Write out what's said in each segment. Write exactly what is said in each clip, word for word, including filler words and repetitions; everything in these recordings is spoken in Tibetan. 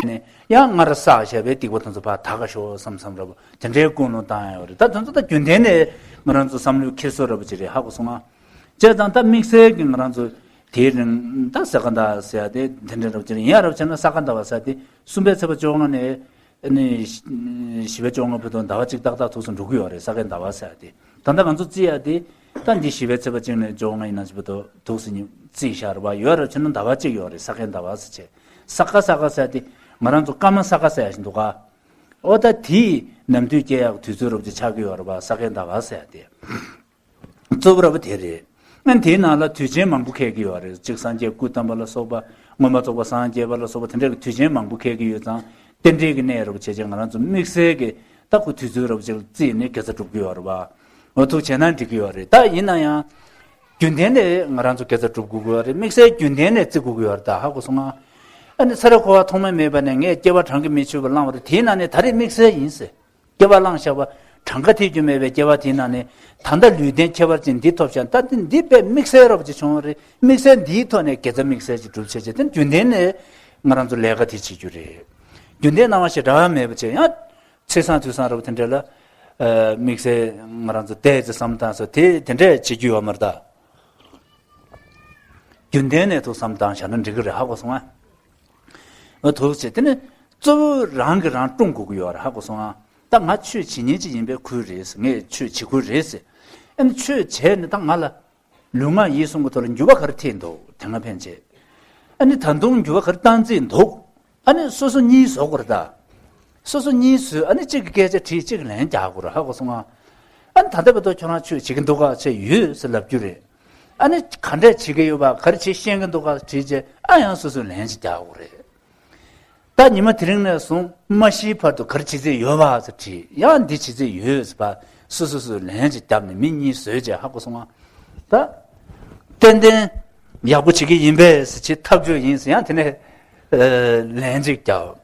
ནས་ཡང་སྔར་བསགས་བཞག་པའི་སྡིག་པ་དེ་ཚོ་ཕར་དག་ག་ཤོག་བསམ་བསམ་འདྲ་པོ་དེ་འདྲའི་ཀུན་སློང་བཏང་ཡོད་རེད། ད་དེ་ཚོ་ད་རྒྱུན་ལྡན་ནས་ང་རང་ཚོ་བསམ་བློའི་འཁྱེར་སོ་འདྲ་པོ་ཅིག་རེད། ཧ་གོ་སོང་ང་། བྱས་ཙང་ད་དམིགས་བསལ་གྱི་ང་རང་ཚོ་དེའི་རིང་ད་ས་ག་ཟླ་ཟེར་ཡ་དེ་དེ་འདྲ་འདྲ་པོ་ཅིག་རེད། ཡིན་ཡང་རབ་བྱས་ན་ས་ག་ཟླ་བ་ཟེར་ཡ་དེ་གསུམ་པའི་ཚེས་པ་བཅོ་ལྔ་ནས་ཨ་ནི་བཞི་པའི་བཅོ་ལྔ་བར་དུ་ཟླ་བ་གཅིག་ཏག་ཏག་ཐུགས་སུ་འགྲོ་གི་ཡོད་རེད། ས་གའི་ཟླ་བ་ཟེར་ཡ་དེ། ད་ལྟ་ང་ཚོ་བརྩི་ཡ་དེ་ད་འདི་བཞི་པའི་ཚེས་པ་གཅིག་ནས་བཅོ་ལྔ་ཡིན་ན་ཅི་བར་དུ་ཐུགས་སུ་ཉིད་བརྩིས་བཞག་རེད་པ། ཡོད་རབ་བྱས་ན་ཟླ་བ་གཅིག་ཡོད་རེད། ས་གའི་ཟླ་བ་ཟེར་བྱས། ས་ག་ས་ག་ཟེར་ཡ་དེ་ང་རང་ཚོ་སྐར་མ་ས་ག་ཟེར་ཡ་ཞིག་འདུག་ག། ཨོ་ད་དེས་ནམ་དུས་སྐྱེ་ཡག་དུས་ཚོད་རབ་ཅིག་ཆགས་ཀྱི་ཡོད་རེད་པ། ས་གའི་ཟླ་བ་ཟེར་ཡ་དེ། གཙོ་བོ་ར་བ་དེ་རེད། ཨ་ནི་དེའི་ནང་ལ་དུས་ཆེན་མང་པོ་འཁེལ་གྱི་ཡོད་རེད། གཅིག་སངས་རྒྱས་སྐུ་བལྟམས་པ་ལ་སོགས་པ། མངོན་པར་རྫོགས་པར་སངས་རྒྱས་པ་ལ་སོགས་པ་དེ་འདྲ་གི་དུས་ཆེན་མང་པོ་འཁེལ་གྱི་ཡོད་ཙང་། རྟེན་འབྲེལ་གྱི་གནས་ར་བ་བྱས་བྱས་ང་རང་ཚོ་དམིགས་བསལ་གྱི་ད་ཁོ་དུས་ཚོད་ར་བ་ཅིག་ལ་བརྩིས་ནས་དགེ་རྩ་སྒྲུབ་ཀྱི་ཡོད་རེད་པ། འོ་ཐུགས་བྱས་ན་འགྲིག་གི་ཡོད་རེད། ད་ཡིན་ན་ཡང་རྒྱུན་ལྡན་ནས་ང་རང་ཚོ་དགེ་རྩ་སྒྲུབ་དགོས་ཀྱི་ཡོད་རེད། དམིགས་བསལ་རྒྱུན་ལྡན་ནས་བརྩི་དགོས་ཀྱི་ཡོད་རེད། ད་ཧ་གོ་སོང་ང་། ཨ་ནི་ཚེ་རབས་འཁོར་བ་ཐོག་མ་མེད་པ་ནས་ངས་སྐྱེ་བ་གྲངས་ཀྱིས་མི་ཆོད་པ་བླངས་པ་རེད། དེའི་ནང་ནས་ད་རེས་དམིགས་བསལ་ཡིན་ཟེར། སྐྱེ་བ་བླངས་བཞག་པ། གྲངས་ཀ་ཐེག་རྒྱུ་མེད་པའི་སྐྱེ་བ་དེའི་ནང་ནས་ད་ལྟ་ལུས་རྟེན་ཁྱད་པར་ཅན་འདི་ཐོབ་བཞག། ད་འདི་འདི་དཔེ་དམིགས་བསལ་རབ་ཅིག་བྱུང་བ་རེད། དམིགས་བསལ་འདིའི་ཐོག་ནས་དགེ་རྩ་དམིགས་བསལ་ཅིག་སྒྲུབ་བྱས་བྱས། དེ་རྒྱུན་ལྡན་ནས་ང་རང་ཚོ་ལས་ཀ་དེ་བྱེད་རྒྱུ་རེད། རྒྱུན་ལྡན་སྣང་བ་ཞེ་དྲག་མེད་པ་བྱས་ཡང་། ཚེས་བཟང་དུས་བཟང་རབ་དེ་འདྲ་ལ། ཨ་དམིགས་བསལ་ང་རང་ཚོ་བལྟས་ཚེ་བསམ་བཏང་སོ་དེ་དེ་འདྲས་བྱེད་རྒྱུ་ཡོད་མ་རེད་ད། རྒྱུན་ལྡན་ནས་ཐུགས་བསམ་བཏང་བཞག་ན་འགྲིག་གི་རེད། ཧ་གོ་སོང་ཨ། འོ་ཐུགས་རྗེ་ཆེ། དེ་ནི་གཙོ་བོ་རང་གིས་རང་སྲུང་དགོས་ཀྱི་ཡོད་རེད། ཧ་གོ་སོང་ཨ། ད་ང་ཆོས་བྱེད་མཁན་ཅིག་ཡིན་པའི་ཁུལ་རེད་ཟེར། ངས་ཆོས་བྱེད་ཁུལ་རེད་ཟེར། ཨ་ནི་ཆོས་བྱས་ནས་ད་ང་ལ་ལུས་ངག་ཡིད་གསུམ་གྱི་ཐོག་ལ་འགྱུར་བ་ག་རེ་ཐེབས་འདུག་དེ་སྔ་ཕན་ཆད། ཨ་ནི་ད་དུང་འགྱུར་བ་ག་རེ་བཏང་རྩིས་འདུག་ཨ་ནི་སོ་སོ་གཉིས་བཟོ་དགོས་རེད་ད། སོ་སོ་གཉིས་བཟོས། ཨ་ནི་གཅིག་གི་སྐད་ཆ་དྲིས། གཅིག་ལན་རྒྱག་དགོས་རེད། ཧ་གོ་སོང་ང་། ཨ་ནི་ད་ལྟ་བར་དུ་ཁྱོད་རང་ཆོས་བྱེད་ཀྱི་འདུག་ག་བྱས་ཡོད་ཟེར་ལབ་རྒྱུ་རེད། ཨ་ནི་ག་འདྲས་བྱེད་ཀྱི་ཡོད་པ། ག་རེ་བྱེད་ཤེས་ཀྱི་འདུག་ག་དྲིས་རྗེས་ཨ་ཡང་སོ་སོས་ལན་ཅིག་རྒྱག་དགོས་རེད། ད་ཉི་མ་དེ་རིང་ནས་བཟུང་མ་ཤིའི་བར་དུ་ག་རེ་བྱེད་རྩིས་ཡོད་པ་ཟེར་དྲིས། ཡང་འདི་བྱེད་རྩིས་ཡོད་ཟེར་བ། སོ་སོ་སོས་ལན་ཅིག་བརྒྱབ་ནས་མི་གཉིས་བཟོས་རྗེས། ཧ་གོ་སོང་ང་། ད་ཏན་ཏན་ཡག་པོ་བྱེད་ཀྱི་ཡིན་པས་ཟེར། བྱེད་ཐག་ཆོད་ཡིན་ཟེར། ཡང་དེ་ནས་ཨ་ལན་ཅིག་བརྒྱབ།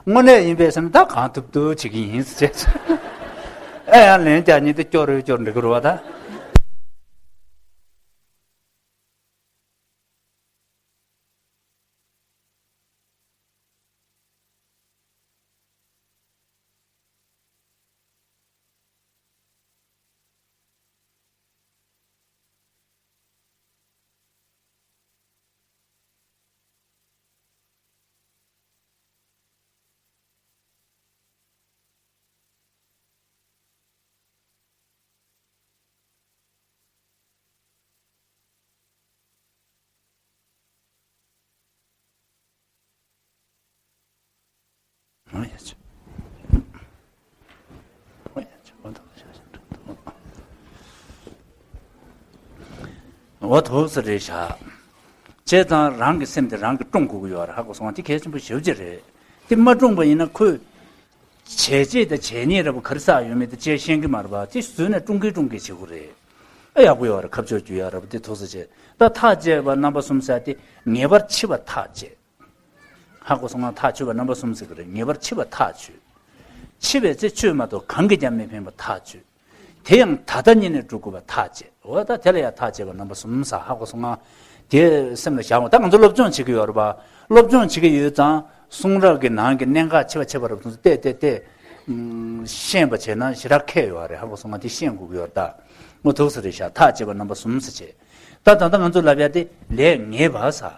དངོས་གནས་ཡིན་པས་ཟེར་ན་ད་གང་ཐུབ་ཐུབ་བྱེད་ཀྱི་ཡིན་ཟེར་བྱས། ཨ་ཡང་ལན་རྒྱག་མཁན་དེ་སྐྱོ་རུ་སྐྱོ་རུ་འགྲོ་གི་རེད་པ་ད། འོ་ཐུགས་སུ་རེད་བཞག་བྱས་ཙང་རང་གི་སེམས་དེ་རང་གིས་སྲུང་དགོས་ཀྱི་ཡོད་རེད། ཧ་གོ་སོང་ང་། དེ་གལ་ཆེན་པོ་ཞེ་པོ་ཅིག་རེད། དེ་མ་སྲུང་པ་ཡིན་ན་ཁོས་བྱས་རྗེས་དང་བྱས་ཉེས་འདྲ་པོ་ག་རེ་བསགས་ཡོད་མེད་དེ་བཅས་ཤེས་ཀྱི་མ་རེད་པ། དེ་བཟོས་ནས་སྲུང་གིན་སྲུང་གིན་བྱེད་དགོས་རེད། ཨ་ཡག་པོ་ཡོད་རེད། ཁ་ཕྱོགས་བསྒྱུར་ཡག་རེད་པ། དེ་ཐུགས་སུ་ཆེ། ད་ཐག་བཅད་པ་རྣམ་པ་གསུམ་ཟེར་དེ་ངེས་པར་འཆི་བ་ཐག་བཅད། ཧ་གོ་སོང་ང་། ཐག་ཆོད་པ་རྣམ་པ་གསུམ་ཟེར་གི་རེད། ངེས་པར་འཆི་བ་ཐག་ཆོད། འཆི་བའི་ཚེ་ཆོས་མ་གཏོགས་གང་གིས་ཀྱང་མི་ཕན་པ་ཐག་ཆོད། དེ་ཡང་ད་ལྟ་ཉིད་ནས་སྒྲུབ་དགོས་པ་ཐག་བཅད། འོ་ད་དེ་ལ་ཡང་ཐག་བཅད་པ་རྣམ་པ་གསུམ་ཟེར། ཧ་གོ་སོང་ང་། དེ་སེམས་ལ་བཞག་འོང་། ད་ང་ཚོ་སློབ་སྦྱོང་བྱེད་ཀྱི་ཡོད་རེད་པ། སློབ་སྦྱོང་བྱེད་ཀྱི་ཡོད་ཙང་གསུང་རབ་ཀྱི་ནང་གི་གནད་འགག་ཆེ་བ་ཆེ་བ་རབ་ཏུ་བལྟས་བལྟས་བལྟས། ཨུམ། ཤེས་པ་བྱས་ན་ཞེ་དྲག་ཁེ་ཡོད་རེད། ཧ་གོ་སོང་ང་། དེ་ཤེས་དགོས་ཀྱི་ཡོད་རེད་ད། འོ་ཐུགས་སུ་རེད་བཞག་ཐག་བཅད་པ་རྣམ་པ་གསུམ་ཟེར་བྱས། ད་ད་ལྟ་ང་ཚོ་ལབ་ཡ་དེ་ལས་ངེས་པ་ཟེར།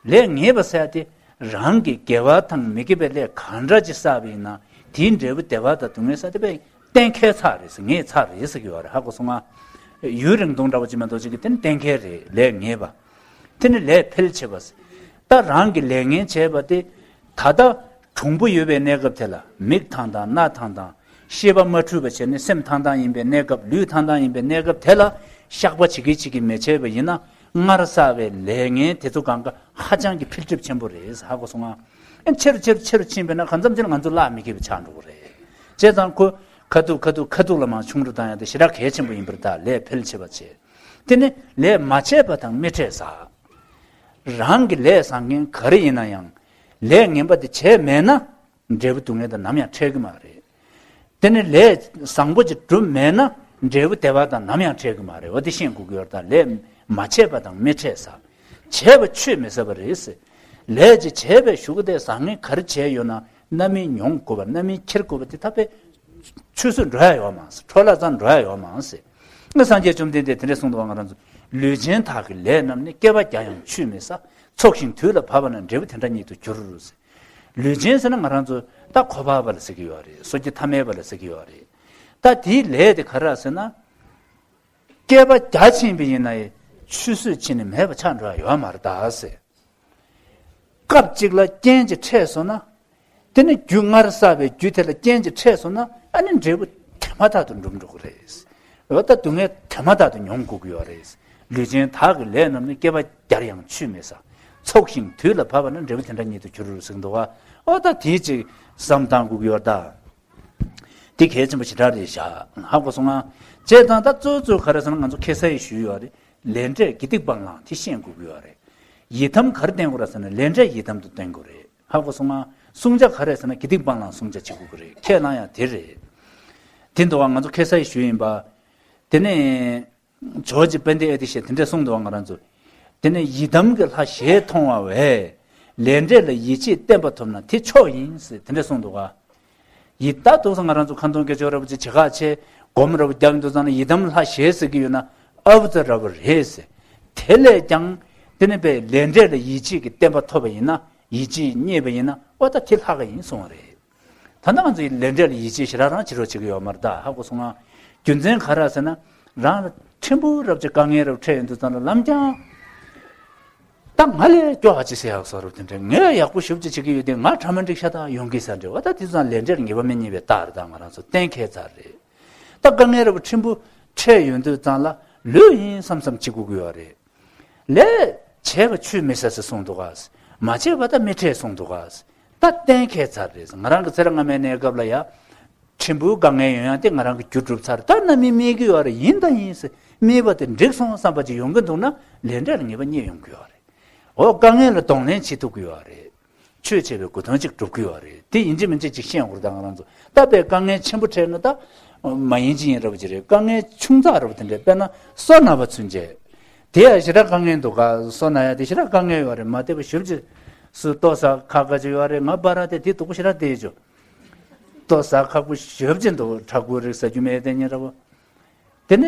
ལས་ངེས་པ་ཟེར་ཡ་དེ་རང་གི་དགེ་བ་དང་མི་དགེ་བའི་ལས་གང་འདྲ་ཅིག་བསགས་པ་ཡིན་ན་དེའི་འབྲས་བུ་བདེ་བ་དང་སྡུག་བསྔལ་ཟེར་དེ་དཔེ་གཏན་འཁེལ་ཚར་རེད་ཟེར། ངེས་ཚར་རེད་ཟེར་གྱི་ཡོད་རེད། ཧ་གོ་སོང་ང་། ཡུན་རིང་ཐུང་འདྲ་པོ་ཅིག་མ་གཏོགས་ཅིག་གི་དེ་ནི་གཏན་འཁེལ་རེད། ལས་ངེས་པ། དེ་ནི་ལས་འཕེལ་བྱེད་པ་ཟེར། ད་རང་གི་ལས་ངན་བྱས་པ་དེ་ད་ལྟ་གྲུང་པོ་ཡོད་པའི་གནས་སྐབས་དེ་ལ་མིག་ཐང་དང་རྣ་ཐང་དང་ཤེས་པ་མ་འཁྲུལ་བ་བྱས་ནས་སེམས་ཐང་ཐང་ཡིན་པའི་གནས་སྐབས། ལུས་ཐང་ཐང་ཡིན་པའི་གནས་སྐབས་དེ་ལ་བཤགས་པ་བྱེད་ཀྱི་བྱེད་ཀྱི་མི་བྱས་པ་ཡིན་ན། སྔར་བསགས་པའི་ལས་ངན་དེ་ཚོ་གང་ག་ཧ་ཅང་གི་འཕེལ་འགྲིབ་ཆེན་པོ་རེད། ཧ་གོ་སོང་ང་། ཨ་ཆེ་རུ་ཆེ་རུ་ཆེ་རུ་ཕྱིན་པས་ན་གང་འཚམ་ཅིག་ལ་ང་ཚོ་བརླག་མི་ཁེལ་བ་ཆགས་འགྲོ་གི་རེད། བྱས་ཙང་ཁོ་ཁ་ཐུག་ཁ་ཐུག་ཁ་ཐུག་ལ་མར་ཆུང་རུ་བཏང་ཡ་དེ་ཞེ་དྲག་གལ་ཆེན་པོ་ཡིན་པ་རེད། ད་ལས་འཕེལ་བྱེད་པ་བྱས། དེ་ནི་ལས་མ་བྱས་པ་དང་མི་འཕྲད་ཟེར། རང་གི་ལས་བཟང་ངན་ག་རེ་ཡིན་ན་ཡང་ལས་ངན་པ་དེ་བྱས་མེད་ན་འབྲས་བུ་སྡུག་བསྔལ་དང་ནམ་ཡང་འཕྲད་ཀྱི་མ་རེད། དེ་ནི་ལས་བཟང་པོ་ཅིག་བསྒྲུབས་མེད་ན་འབྲས་བུ་བདེ་བ་དང་ནམ་ཡང་འཕྲད་ཀྱི་མ་རེད། འོ་དེ་ཤེས་དགོས་ཀྱི་ཡོད་རེད། ད་ལས་མ་བྱས་པ་དང་མི་འཕྲད་ཟེར། བྱས་པ་ཆོས་མི་ཟད་པ་རེད་ཟེར། ལས་ཅིག་བྱས་པའི་གཞུག་གུ་དེ་བཟང་ངན་ག་རེ་བྱས་ཡོད་ན་རྣམ་སྨིན་མྱོང་དགོས་པ་རྣམ་སྨིན་འཁྱེར་དགོས་པ་དེ་ད་དཔེ་ཆུད་ཟོས་འགྲོ་ཡ་ཡོད་མ་རེད། འཕྲོ་བརླག་ཙམ་འགྲོ་ཡ་ཡོད་མ་རེད། ང་སངས་རྒྱས་བཅོམ་ལྡན་འདས་དེ་འདྲས་གསུངས་འདུག་བ། ང་རང་ཚོ་ལུས་ཅན་དག་གི་ལས་རྣམས་ནི། བསྐལ་པ་བརྒྱ་ཡང་ཆུད་མི་ཟ། ཚོགས་ཞིང་དུས་ལ་བབ་པ་ན། འབྲས་བུ་དེ་འདྲ་ཉིད་དུ་འགྱུར། ལུས་ཅན་ཟེར་ན་ང་རང་ཚོ་ད་ཁོ་པ་པ་ལ་ཟེར་གྱི་ཡོད་རེད། གསོ་རྒྱུ་ཐ་མལ་པ་ལ་ཟེར་གྱི་ཡོད་རེད། ད་དེའི་ལས་དེ་ག་རེ་ཟེར་ན། བསྐལ་པ་བརྒྱ་ཕྱིན་པ་ཡིན་ན་ཡང་ཆུད་ཟོས་ཕྱིན་ནས་མེད་པ་ཆགས་འགྲོ་ཡ་ཡོད་མ་རེད་ད་ཟེར། སྐབས་གཅིག་ལ་རྐྱེན་གཅིག་འཕྲད་སོང་ན། དེ་ནི་རྒྱུ་སྔར་བསགས་པའི་རྒྱུ་དེ་ལ་རྐྱེན་གཅིག་འཕྲད་སོང་ན། ཨ་ནི་འབྲས་བུ་དེ་མ་ཐག་ཏུ་འགྲུབ་འགྲོ་གི་རེད། འོ་ད་སྡུག་བསྔལ་དེ་མ་ཐག་ཏུ་མྱོང་དགོས་ཀྱི་ཡོད་རེད། ལུས་ཅན་དག་གི་ལས་རྣམས་ནི། བསྐལ་པ་བརྒྱར་ཡང་ཆུད་མི་ཟ། ཚོགས་ཞིང་དུས་ལ་བབ་པ་ན། འབྲས་བུ་དེ་འདྲ་ཉིད་དུ་འགྱུར་ཟེར་འདུག་ག། འོ་ད་དེའི་ཅིག་བསམ་བཏང་དགོས་ཀྱི་ཡོད་ད། འདི་གལ་ཆེན་པོ་ཞེ་དྲག་རེད་ཤག། ཧ་གོ་སོང་ང་། བྱས་ཙང་ད་གཙོ་གཙོ་ག་རེ་ཟེར་ན། ང་ཚོ་ཁ་སང་ཡང་ཞུས་ཡོད་རེད། ལས་འབྲས་དགེ་སྡིག་སྤང་བླང་དེ་ཤེས་དགོས་ཀྱི་ཡོད་རེད། ཡི་དམ་ག་རེ་བསྟེན་དགོས་རེད་ཟེར་ན། ལས་འབྲས་ཡི་དམ་དུ་བསྟེན་དགོས་རེད། ཧ་གོ་སོང་ང་། བསྲུང་བྱ་ག་རེ་ཟེར་ན། དགེ་སྡིག་སྤང་བླང་བསྲུང་བྱ་བྱེད་དགོས་ཀྱི་རེད། ཁས་བླངས་ཡང་དེ་རེད། དེ་འདུག་བ། ང་ཚོ་ཁ་སང་ཡང་ཞུས་ཡིན་པ། དེ་ནས་ཇོ་བོ་རྗེ་དཔལ་ལྡན་ཨ་ཏི་ཤས་དེ་འདྲས་གསུངས་འདུག་བ། ང་རང་ཚོ། དེ་ནས་ཡི་དམ་གྱི་ལྷ་ཞེས་མཐོང་བ་བས། ལས་འབྲས་ལ་ཡིད་ཆེས་བརྟན་པ་ཐོབ་ན་དེ་མཆོག་ཡིན་ཟེར་དེ་འདྲས་གསུངས་འདུག་ག། ཡི་ད་དུང་སང་ང་རང་ཚོ་ཁ་འདོན་སྐད་ཅོར་ར་བ་ཅིག་བྱེད་ཁག་ཆེ། སྒོམ་ར་བ་རྒྱབ་འདུག་ཙང་ལ་ཡི་དམ་ལྷ་ཞེས་ཟེར་གྱི་ཡོད་ན་ཨ་བུ་ཙ་ར་བ་རེད་ཟེར། དེ་ལས་ཀྱང་དེ་ནི་པའི་ལས་འབྲས་ལ་ཡིད་ཆེས་ཀྱི་བརྟན་པ་ཐོབ་པ་ཡིན་ན། ཡིད་ཆེས་རྙེད་པ་ཡིན་ན། འོ་ད་དེ་ལྷག་ག་ཡིན་གསུང་བ་རེད། ད་ལྟ་ང་ཚོ་ཡི་ལས་འབྲས་ལ་ཡིད་ཆེས་ཞེ་དྲག་རང་བྱེད་རོགས་བྱེད་ཀྱི་ཡོད་མ་རེད་ད། ཧ་གོ་སོང་ང་། རྒྱུ་མཚན་ག་རེ་ཟེར་ན། རང་ལ་ཕྲན་བུ་ར་བ་ཅིག་དཀའ་ངལ་ར་བ་འཕྲད་ཡོང་དུས་ཙང་ལ་ལམ་རྒྱང་། ད་ང་ལས་སྐྱོ་ཨ་ཅི་ཟེར་ཡག་བཟོ་འདྲ་བོ་དེ་འདྲ། ངས་ཡག་པོ་ཞེ་པོ་ཅིག་བྱེད་ཀྱི་ཡོད་དེ་ང་གྲ་མ་འགྲིག་ཤ་སྟག་ཡོང་གི་ཟེར་འདྲ་བ། ད་དེ་ཙང་ལས་འབྲས་ལ་ངེས་པ་མེད་ཉེས་པའི་རྟགས་རེད། ད་ང་རང་ཚོ་གཏན་འཁེལ་ཚར་རེད། ད་དཀའ་ངལ་ར་བ་ཕྲན་བུ་འཕྲད་ཡོང་དུས་ཙང་ལ་ལོས་ཡིན་བསམ་བསམ་བྱེད་དགོས་ཀྱི་ཡོད་རེད། ལས་བྱས་པ་ཆུད་མི་ཟ་ཟེར་གསུངས་འདུག་ག། མ་བྱས་པ་ད་མི་འཕྲད་གསུངས་འདུག་ག། ད་གཏན་འཁེལ་ཚར་རེད། ང་རང་གི་ཚེ་རབས་སྔ་མའི་གནས་སྐབས་ལ་ཡ། ཕྲན་བུ་དཀའ་ངལ་ཡོང་ཡང་དེ་ང་རང་གི་རྒྱུ་གྲུབ་ཚར། ད་རྣམ་སྨིན་སྨིན་གྱི་ཡོད་རེད། ཡིན་ད་ཡིན་ཟེར། སྨིན་པ་དེ་འགྲིག་སོང་བསམ་པ་ཅིག་ཡོང་གི་འདུག་ན་ལས་འབྲས་ལ་ངེས་པ་རྙེད་ཡོང་གི་ཡོད་རེད། འོ་དཀའ་ངལ་ལ་གདོང་ལེན་བྱེད་ཐུབ་ཀྱི་ཡོད་རེད། ཆོས་བྱས་པའི་གོ་དོན་ཅིག་འགྲུབ་ཀྱི་ཡོད་རེད། དེ་ཡིན་གཅིག་མིན་གཅིག་ཅིག་ཤེས་དགོས་རེད། ད་ང་རང་ཚོ་ད་དཔེ་དཀའ་ངལ་ཆེན་པོ་འཕྲད་ན་ད་མ་ཡིན་ཅི་ཡིན་ར་བ་ཅིག་རེད། དཀའ་ངལ་ཆུང་ཙག་ར་བ་དེ་འདྲ། དཔེར་ན་སོ་ན་བ་ཚུན་ཆད། དེ་ཡང་ཞེ་དྲག་དཀའ་ངལ་འདུག་ག། སོ་ན་ཡ་དེ་ཞེ་དྲག་དཀའ་ངལ་ཡོད་རེད། མ་བདེ་བ་ཞེ་པོ་ཅིག་སུ་ལྟོ་ཟ་ཁག་ཁག་ཅིག་ཡོད་རེད། ང་པ་ར་དེ་དེ་སྡུག་པོ་ཞེ་དྲག་བསྡད་ཡོད་ཅོ། ལྟོ་ཟ་ཁག་པོ་ཞེ་པོ་ཅིག་འདུག། ཁྲག་ཁུ་རིགས་ཟ་རྒྱུ་མེད་དེ་ཉིན་ར་བ། དེ་ནས་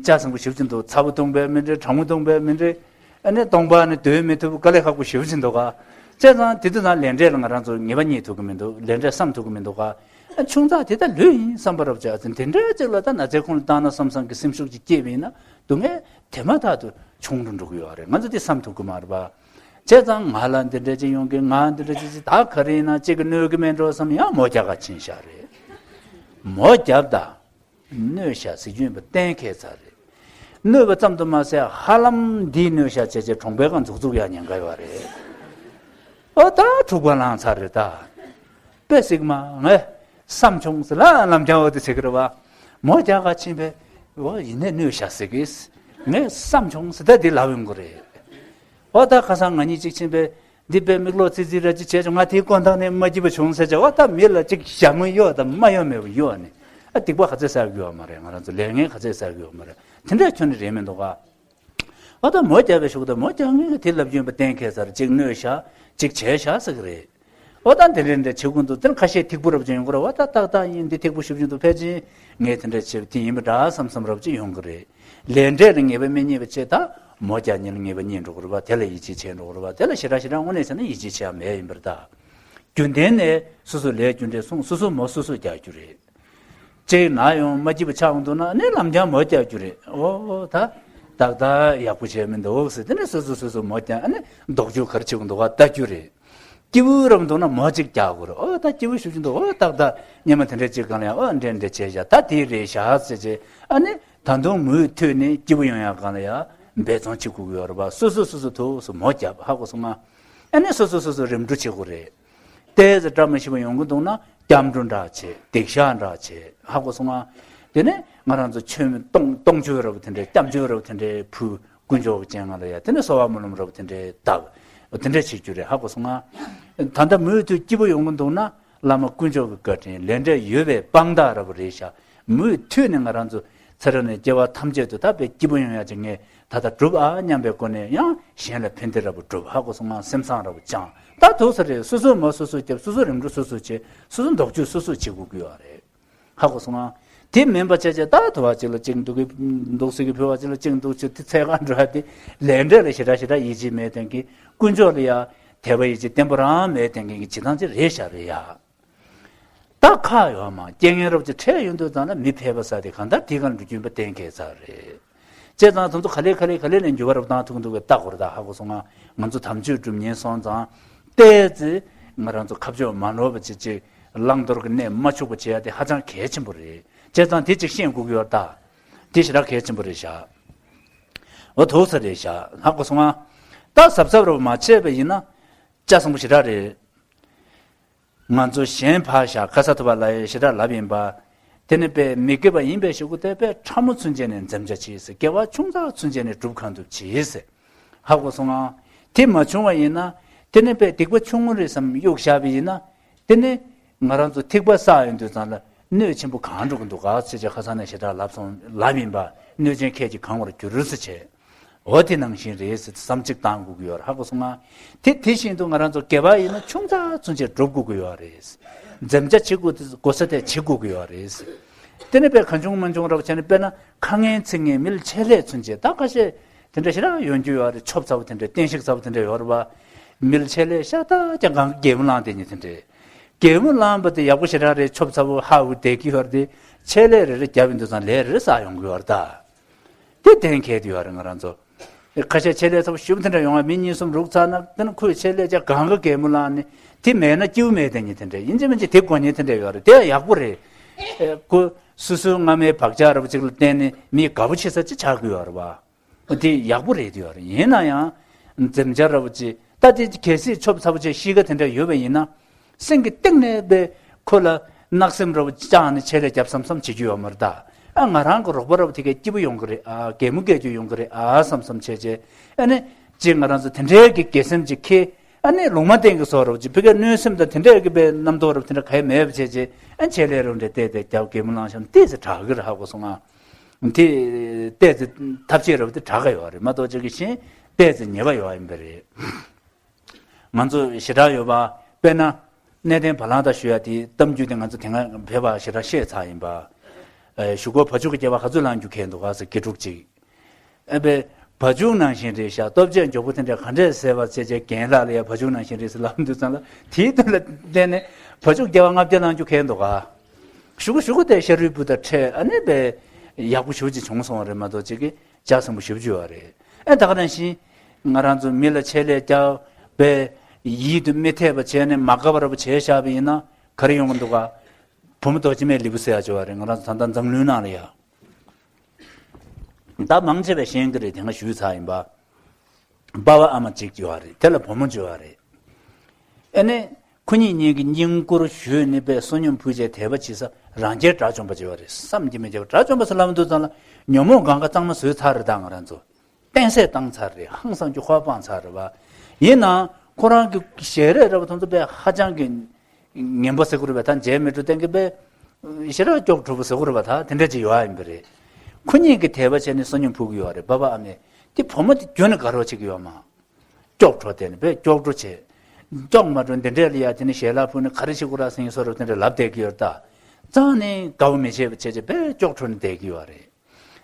ལྕགས་ཟམ་པོ་ཞེ་པོ་ཅིག་འདུག། ཚ་བོ་བཏུང་བས་མི་འགྲིག། གྲང་མོ་བཏུང་བས་མི་འགྲིག། ཨ་ནི་སྟོང་པ་ནི་སྡོད་མི་ཐུབ། དཀའ་ལས་ཁག་པོ་ཞེ་པོ་ཅིག་འདུག་ག། བྱས་ཙང་དེ་དུས་ཙང་ལས་འབྲས་ལ་ང་རང་ཚོ་ངེས་པ་རྙེད་ཐུབ་ཀྱི་མི་འདུག། ལས་འབྲས་བསམ་ཐུབ་ཀྱི་མི་འདུག་ག། ཨ་ཆུང་ཙག་དེ་ད་ལོས་ཡིན་བསམ་པ་རབ་བྱ་ཚེ་དེ་འདྲ་ཅིག་ལ་ད་ན་ཚའི་ཁོང་ལ་བཏང་ན་བསམ་བསམ་གྱི་སེམས་ཤུགས་ཅིག་སྐྱེས་པ་ཡིན་ན་སྡུག་བསྔལ་དེ་མ་ཐག་ཏུ་ཆུང་རུ་འགྲོ་གི་ཡོད་རེད། ང་ཚོ་དེ་བསམ་ཐུབ་ཀྱི་མ་རེད་པ། བྱས་ཙང་ང་ལ་འདི་འདྲ་ཅིག་ཡོང་གི། ང་འདི་འདྲ་ཅིག་ཅིག་ད་ག་རེ་ཡིན་ན་གཅིག་གིས་གནོད་ཀྱི་མེད་འགྲོ་བསམ་ཡང་མོ་རྒྱག་ག་ཕྱིན་བཞག་རེད། མོ་རྒྱབ་ད། གནོད་བྱ་ཟེར་རྒྱུ་ཡིན་པ་གཏན་འཁེལ་ཚར་རེད། གནོད་པ་ཙམ་དུ་མ་ཟད་ཧ་ལམ་འདིས་གནོད་བྱ་བྱས་བྱས་གྲོང་པའི་སྒང་འཛུགས་འཛུགས་ཡག་ཉེན་ཁ་ཡོད་རེད། ཨོ་ད་འཁྲུག་པ་ལངས་ཚར་རེད་ད། དཔེ་སྲིད་མ་ངས་བསམ་བྱུང་ཟེར་ལ་ལམ་རྒྱང་འོ་དེ་ཟེར་གི་རེད་བ། མོ་རྒྱག་ག་ཕྱིན་པས་འོ་ཡིན་ནས་གནོད་བྱ་ཟེར་གིས། ངས་བསམ་བྱུང་ཟེར་ད་འདི་ལབ་ཡོང་གི་རེད། ཨོ་ད་ཁ་སང་ང་གཉིས་གཅིག་ཕྱིན་པས། འདི་དཔེ་མིག་ལོག་ཙི་ཙི་ར་ཅིག་བྱས་བྱུང་། ང་དེའི་སྐོར་ཐང་ནས་མ་སྐྱིད་པ་བྱུང་ཟེར་བྱས། འོ་ད་མི་ལ་ཅིག་ཞྭ་དངུལ་གཡོག་དང་མ་གཡོག་མེད་པ་གཡོག་ནས། ཨ་སྡིག་པ་ག་ཚད་བསགས་ཀྱི་ཡོད་མ་རེད། ང་རང་ཚོ་ལས་ངན་ག་ཚད་བསགས་ཀྱི་ཡོད་མ་རེད། དེ་འདྲ་ཁྱོན་ནས་རེད་མི་འདུག་ག། འོ་ད་མོ་རྒྱག་པའི་ཤུགས་ད་མོ་རྒྱག་ངེས་ཀྱི་དེ་ལབ་རྒྱུ་ཡིན་པ་གཏན་འཁེལ་ཚར། ཅིག་གནོད་བྱ་ཅིག་བྱས་བྱ་ཟེར་གི་རེད། འོ་ད་འདི་འདྲ་འདྲ་བྱེད་ཀུན་ཏུ་དེར་ཁ་ཤས་ཐིག་པོ་རབ་ཅིག་ཡོང་གི་རེད་བ། ད་ཏག་ཏག་ཡིན། འདི་ཐིག་པོ་ཞུ་བཞིན་དུ་ཕལ་ཆེར་ངས་དེ་འདྲ་བྱེད་པ་དེ་ཡིན་པ་འདྲ་བསམ་བསམ་རབ་ཅིག་ཡོང་གི་རེད། ལས་འབྲས་ལ་ངེས་པ་མི་རྙེད་པ་བྱས། ད་མོ་རྒྱག་ཉིན་ལ་ངེས་པ་རྙེད་འགྲོ་གི་རེད་བ། དེ་ལ་ཡིད་ཆེས་བྱས་འགྲོ་གི་རེད་བ། དེ་ལ་ཞེ་དྲག་ཞེ་དྲག་དངོས་གནས་བྱས་ན་ཡིད་ཆེས་བྱེད་ཡ་མེད་ཡིན་པར་ད། རྒྱུན་ལྡན་ནས་སོ་སོ་ལས་རྒྱུ་འབྲས་སོང་། སོ་སོ་མོ་སོ་སོ་རྒྱག་རྒྱུ་རེད། གཅིག་ན་ཡོང་མ་སྐྱིད་པ་ཆགས་འོང་འདུག་ན་ནི་ལམ་རྒྱང་མོ་རྒྱག་རྒྱུ་རེད། ཨོ་ད་ཏག་ཏག་ཡག་པོ་བྱས་མི་འདུག་ཟེར། དེ་ནས་སོ་སོ་སོ་སོ་མོ་རྒྱག། ཨ་ནི་ལྡོག་རྒྱུ་ག་རེ་བྱེད་ཀྱི་འདུག་ག་ལྟ་རྒྱུ་རེད། སྐྱིད་པོ་རབ་འདུག་ན་མོ་གཅིག་རྒྱག་དགོས་རེད། ཨོ་ད་སྐྱིད་པོ་ཞེ་པོ་ཅིག་འདུག། ཨོ་ཏག་ཏག་སྔོན་མ་དེ་འདྲ་ཅིག་སྒང་ལ་ཡང་ཨོ་འདྲ་འདྲ་བྱས་བཞག། ད་དེ་རེད་བཞག་ཟེར་བྱས། ཨ་ནི་ད་དུང་མུ་མཐུད་ནས་སྐྱིད་པོ་ཡོང་ཡག་སྒང་ལ་ཡང་འབད་བརྩོན་བྱེད་དགོས་ཀྱི་ཡོད་རེད་པ། སོ་སོ་སོ་སོ་ཐུགས་སུ་མོ་རྒྱབ། ཧ་གོ་སོང་ང་། ཨ་ནི་སོ་སོ་སོ་སོ་རིམ་གྲོ་བྱེད་དགོས་རེད། ཏོག་ཙམ་བཀྲ་མ་ཤིས་པ་ཡོང་གི་འདུག་ན་སྐྱབས་འགྲོ་འདྲ་བྱེད། སྡིག་བཤགས་འདྲ་བྱེད། ཧ་གོ་སོང་ང་། དེ་ནས་ང་རང་ཚོ་མཆོད་མེ་གཏོང་གཏོང་ཆོག་རབ་དེ་འདྲའི་སྐྱབས་མཆོག་རབ་དེ་འདྲའི་ཕུལ། དཀོན་མཆོག་གི་སྤྱན་སྔ་ལ་ཡ་དེ་ནས་གསོལ་བ་སྨོན་ལམ་རབ་དེ་འདྲའི་བཏབ། དེ་འདྲ་བྱེད་རྒྱུ་རེད། ཧ་གོ་སོང་ང་། ད་ལྟ་མུ་མཐུད་སྐྱིད་པོ་ཡོང་གི་འདུག་ན་བླ་མ་དཀོན་མཆོག་གི་བཀའ་དྲིན། ལས་འབྲས་ཡོད་པའི་དཔང་རྟགས་རབ་རེད་ཤག། མུ་མཐུད་ནས་ང་རང་ཚོ་ ཚེ་རབས་ནས་སྐྱེ་བ་ཐམས་ཅད་དུ་ད་དཔེ་སྐྱིད་པོ་ཡོང་ཡ་ཅིག་ངས་ད་ལྟ་སྒྲུབ་ཨ་སྙམ་པའི་སྒོ་ནས་ཡང་གཞན་ལ་ཕན་བདེ་རབ་སྒྲུབ། ཧ་གོ་སོང་ང་། སེམས་བཟང་རབ་སྦྱང་། ད་འདུག་ས་རེད། སོ་སོ་མ་སོ་སོ་སྐྱབས། སོ་སོ་རིམ་གྲོ་སོ་སོ་བྱེད། སོ་སོ་འདོགས་གཅོད་སོ་སོ་བྱེད་དགོས་ཀྱི་ཡོད་རེད། ཧ་གོ་སོང་ང་། དེ་མིན་པ་བྱས་བྱས་ད་དུ་བ་ཅིག་ལ་གཅིག་འདུག་གི་འདུག་ཟེར་གི་ཕུལ་བ་ཅིག་ལ་གཅིག་འདུག་ཅིག་དེ་ཚད་ག་འགྲོ་ཡ་དེ་ལས་འབྲས་ལ་ཞེ་དྲག་ཞེ་དྲག་ཡིད་ཆེས་མེད་དེང་གི། དཀོན་མཆོག་ལ་ཡ་དད་པ་ཡིད་ཆེས་བརྟན་པོ་རང་མེད་དེང་གི་བྱེད་སྟངས་ཅིག་རེད་ཤག་རེད་ཡ། ད་ཁག་ཡོད་མ་རྐྱེན་ངན་རབ་ཅིག་འཕྲད་ཡོང་དུས་ཙང་ལ་མི་ཕལ་པ་ས་དེ་གང་ལྟར་དེ་གང་རྒྱུན་པ་གཏན་འཁེལ་ཚར་རེད། བྱས་ཙང་དེ་ཚོ་ག་ལེ་ག་ལེ་ག་ལེ་ནས་འགྱུར་བ་རབ་བཏང་ཐུབ་འདུག་གི་ལྟ་དགོས་རེད། ད་ཧ་གོ་སོང་ང་། ང་ཚོ་དམ་ཆོས་སྒྲུབ་ཉེན་སོང་ཙང་ཏོག་ཙམ་ང་རང་ཚོ་ཁ་ཕྱོགས་མ་ནོར་བ་ཅིག་ཅིག་བླང་དོར་གྱི་གནས་མ་འཆུག་པ་བྱེད་ཡ་དེ་ཧ་ཅང་གལ་ཆེན་པོ་རེད། བྱས་ཙང་དེ་ཅིག་ཤེས་དགོས་ཀྱི་ཡོད་ད། དེ་ཞེ་དྲག་གལ་ཆེན་པོ་རེད་ཤག་འོ་ཐུག་ས་རེད་ཤག་ཧ་གོ་སོང་ང་། ད་གཟབ་གཟབ་རུ་མ་བྱས་པ་ཡིན་ན་ལྕགས་སྲང་པོ་ཞེ་དྲག་རེད། ང་ཚོ་གཞན་ཕར་བཞག་ཁ་ས་ཐུབ་པ་ལ་ཡ་ཞེ་དྲག་ལབ་ཡིན་པ། དེ་ནི་དཔེ་མི་དགེ་བ་ཡིན་པའི་ཤུགས་ཀྱིས་དེ་དཔེ་ཕྲ་མོ་ཚུན་ཆད་ནས་འཛེམ་བྱ་བྱེད་ཟེར། དགེ་བ་ཆུང་ཙག་ཚུན་ཆད་ནས་སྒྲུབ་གང་ཐུབ་བྱེད་ཟེར། ཧ་གོ་སོང་ང་། དེ་མ་བྱུང་བ་ཡིན་ན། དེ་ནི་དཔེ་སྡིག་པ་ཆུང་ངུ་རེད་བསམ་གཡུག་བཞག་པ་ཡིན་ན། དེ་ནི་ང་རང་ཚོ་ཐིགས་པ་བསགས་ཡོང་དུས་ཙང་ལ་གནོད་ཆེན་པོ་གང་འགྲོ་གི་འདུག་ག་ཟེར་བྱས་ཁ་སང་ནས་ཞེ་དྲག་ལབ་སོང་ལབ་ཡིན་པ། གནོད་ཆེན་ཁད་ཀྱིས་གང་བར་འགྱུར་ཟེར་བྱས། འོ་དེ་ནང་བཞིན་རེད་ཟེར་བསམ་གཅིག་བཏང་དགོས་ཀྱི་ཡོད་རེད། ཧ་གོ་སོང་ང་། དེ་དེ་བཞིན་དུ་ང་རང་ཚོ་དགེ་བ་ཡིན་ན་ཆུང་ཙག་ཚུན་ཆད་སྒྲུབ་དགོས་ཀྱི་ཡོད་རེད། འཛེམ་བྱ་བྱེད་དགོས་དགོས་ས་དེ་བྱེད་དགོས་ཀྱི་ཡོད་རེད། དེ་ནི་དཔེ་གང་བྱུང་མང་བྱུང་རབ་བྱས་ནས་དཔེར་ན་ཁ་ངན་ཚིག་ངན་མི་ལ་ཆད་ལྷད་ཚུན་ཆད་ད་ཁ་ཤས་དེ་འདྲ་ཞེ་དྲག་ཡོང་རྒྱུ་ཡོད་རེད། ཆོབ་ཚ་བོ་དེ་འདྲ་བསྟན་བཤིག་ཚ་བོ་དེ་འདྲ་ཡོད་རེད་བ། མི་ལ་ཆད་ལྷད་ཤ་སྟག་ཀྱང་གང་གི་གད་མོ་བླངས་དེ་ཉིད་དེ་འདྲ། གད་མོ་བླངས་པ་དེ་ཡག་པོ་ཞེ་དྲག་རེད། ཆོབ་ཚ་བོ་ཧ་འུ་བསྡད་ཀྱི་ཡོད་རེད་དེ། ཆད་ལྷད་རེ་རེ་བརྒྱབ་ཡོང་དུས་ཙང་ལས་རེ་རེ་བསགས་ཡོང་གི་ཡོད་རེད་ད། དེ་གཏན་འཁེལ་དུ་ཡོད་རེད་ང་རང་ཚོ། ཁ་ཤས་ཆད་ལྷད་ཚ་བོ་ཞེ་པོ་དེ་འདྲ་ཡོང་བ་མི་གཉིས་གསུམ་རུག་ཚར་ན་དེ་ནི་ཁོས་ཆད་ལྷད་ཅག་གང་གི་གད་མོ་བླངས་ནས་དེ་མེད་ན་སྐྱིད་པོ་མེད་དེ་ཉིད་དེ་འདྲ་ཡིན་གཅིག་མིན་གཅིག་དེ་དགོས་ཉེན་དེ་འདྲ་ཡོད་རེད། དེ་ཡག་པོ་རེད། ཁོ་སོ་སོའི་སྔ་མའི་བག་ཆགས་ར་བ་ཅིག་ལ་བརྟེན་ནས་མི་དགའ་པོ་བྱེད་ས་ཅིག་ཆགས་ཀྱི་ཡོད་རེད་བ། དེ་ཡག་པོ་རེད་དུ་ཡོད་རེད། ཡིན་ན་ཡང་འཛེམ་བྱ་ར་བ་ཅིག་ད་དེ་གལ་སྲིད་ཆོབ་ཚ་བོ་ཅིག་གཤིས་ཀ་དེ་འདྲ་ཡོད་པ་ཡིན་ན། སེམས་ཀྱི་གཏིང་ནས་དཔེ་ཁོ་ལ་གནག་སེམས་ར་བ་བཅངས་ནས་ཆད་ལྷད་བརྒྱབ་བསམ་བསམ་བྱེད་རྒྱུ་ཡོད་མ་རེད་ད། ཨ་ང་རང་གི་རོགས་པ་ར་བ་དེ་གས་སྐྱིད་པོ་ཡོང་གི་རེད་ཨ། གད་མོ་བགད་རྒྱུ་ཡོང་གི་རེད་ཨ་བསམ་བསམ་བྱས་བྱས། ཨ་ནི་ཅིག་ང་རང་ཚོ་དེ་འདྲའི་གི་དགེ་སེམས་ཅིག་འཁྱེར། ཨ་ནི་ལུང་མ་བསྟན་གི་བཟོ་ར་བ་ཅིག་ཕ་གིར་གནོད་སེམས་དང་དེ་འདྲའི་གི་དཔེ་རྣམ་རྟོག་ར་བ་དེ་འདྲ་ག་ཡེ་མེད་པ་བྱས་བྱས། ཨ་ཆད་ལྷད་ར་བ་འདྲ་བལྟས་བལྟས་བརྒྱབ་གད་མོ་བླངས་བཞག་ན་ཏོག་ཙམ་དྲག་གི་རེད། ཧ་གོ་སོང་ང་། དེ་ཏོག་ཙམ་ཐབས་ཤེས་ར་བ་དེ་དྲག་ག་ཡོད་རེད་མ་གཏོགས་ཅིག་གི་གཞན་ཏོག་ཙམ་ཉེས་པ་ཡོད་ཡིན་པ་རེད། ང་ཚོ་ཞེ་དྲག་ཡོད་པ། དཔེར་ན། གནས་བརྟན་བ་ལང་དང་ཞུ་ཡ་དེ་གཏམ་རྒྱུད་དེ་ང་ཚོ་དེ་སྔ་བོད་པ་ཞེ་དྲག་བཤད་ཚར་ཡིན་པ། ཨེ་གཞུག་གུ་བ་ཕྱུགས་ཀྱི་སྐྱེ་བ་ག་ཚོད་བླང་རྒྱུ་གལ་འདུག་ག་ཟེར་དགེ་ཕྲུག་ཅིག་ཨེ་པའི་བ་ཕྱུགས་ནང་བཞིན་རེད་ཤག་སྟོབས་ཆེན་མགྱོགས་པོ་དེ་འདྲ་ག་འདྲས་ཟེར་བ་བྱས་བྱས་རྒན་ལགས་ལ་ཡ་བ་ཕྱུགས་ནང་བཞིན་རེད་ཟེར་ལབ་འདུག་ཙང་ལ་དེའི་དོན་ལ་བརྟེན་ནས་བ་ཕྱུགས་སྐྱེ་བ་ལྔ་བརྒྱ་བླང་རྒྱུ་གལ་འདུག་ག་གཞུག་གུ་གཞུག་གུ་དེ་ཤ་རུས་སྤུ་དང་འཕྲད་ཨ་ནི་པའི་ཡག་པོ་ཞེ་པོ་ཅིག་བྱུང་སོང་བ་རེད་མ་གཏོགས་ཅིག་གི་ལྕགས་ཟིང་པོ་ཞེ་པོ་ཅིག་ཡོད་རེད། ཨེ་ད་ག་ནང་བཞིན་ང་རང་ཚོ་མི་ལ་ཆད་ལྷད་བརྒྱབ་པའི་ཡིད་དུ་མི་འཐད་པ་བྱས་ནས་མ་དགའ་བ་ར་བ་བྱས་བཞག་པ་ཡིན་ན་ག་རེ་ཡོང་གི་འདུག་ག་བུ་མོ་རྡོ་རྗེ་མའི་ལུས་པོ་ཟེར་ཡ་ཅིག་ཡོད་རེད། ང་རང་ཚོ་ད་ལྟ་འཛམ་གླིང་ནང་ལ་ཡ། ད་མང་ཆེ་བས་ཤེས་ཀྱི་རེད། དེ་སྔ་ཞུས་ཚར་ཡིན་པ། པ་ཕ་ཨ་མ་གཅིག་ཡོད་རེད། དེ་ལ་བུ་མོ་གཅིག་ཡོད་རེད། ཨ་ནི་ཁོ་གཉིས་གཉིས་ཀྱི་སྙིང་གུར་ཞུས་ནས་པའི་བསོད་སྙོམས་ཕུལ་བྱས་དད་པ་བྱེད་ས་རང་རྒྱལ་དགྲ་བཅོམ་པ་གཅིག་ཡོད་རེད། བསམ་གྱིས་མི་ཁྱབ་པ་དགྲ་བཅོམ་པ་ཟེར་ལབ་འདུག་ཙང་ལ་ཉོན་མོངས་གང་ག་གཙང་མ་བཟོས་ཚར་རེད། ད་ང་རང་ཚོ་བསྟན་སྲེག་བཏང་ཚར་རེད། ཧང་སང་རྒྱུ་ཁོ་སྤངས་ཚར་རེད་བ། ཡིན་ནའང་ཁོ་རང་གི་ཞལ་རས་ར་བ་དེ་ཚོ་པའི་ཧ་ཅང་གི་ངན་པ་ཟེར་དགོས་རེད་པ། ད་མཇལ་མི་འགྲོ་སྟེང་གི་པའི་ཞེ་དྲག་སྐྱོ་གྲུབ་པོ་ཟེར་དགོས་རེད་པ། ད་དེ་འདྲ་ཅིག་ཡོད་ཡིན་པ་རེད། ཁོ་གཉིས་ཀྱིས་དད་པ་བྱས་ནས་བསོད་སྙོམས་ཕུལ་གྱི་ཡོད་རེད། པ་ཕ་ཨ་མས་དེ་བུ་མོ་དེ་རྒྱུན་ནས་དགའ་རོགས་བྱེད་ཀྱི་ཡོད་མ། སྐྱོ་གྲོགས་དེ་ནི་དཔེ་སྐྱོ་གྲོགས་བྱེད། སྐྱོ་མ་གྲོགས་འདི་འདྲས་ལ་ཡ་དེ་ནི་ཞལ་ལག་ཕུལ་ནས་ག་རེ་བྱེད་དགོས་ར་སེང་སོ་ར་དེ་འདྲས་ལབ་བསྡད་ཀྱི་ཡོད་རེད། ད་རྩ་ནས་དགའ་བོ་མི་བྱེད་པ་བྱས་བྱས་དཔེ་སྐྱོ་གྲོགས་ནས་བསྡད་ཀྱི་ཡོད་རེད།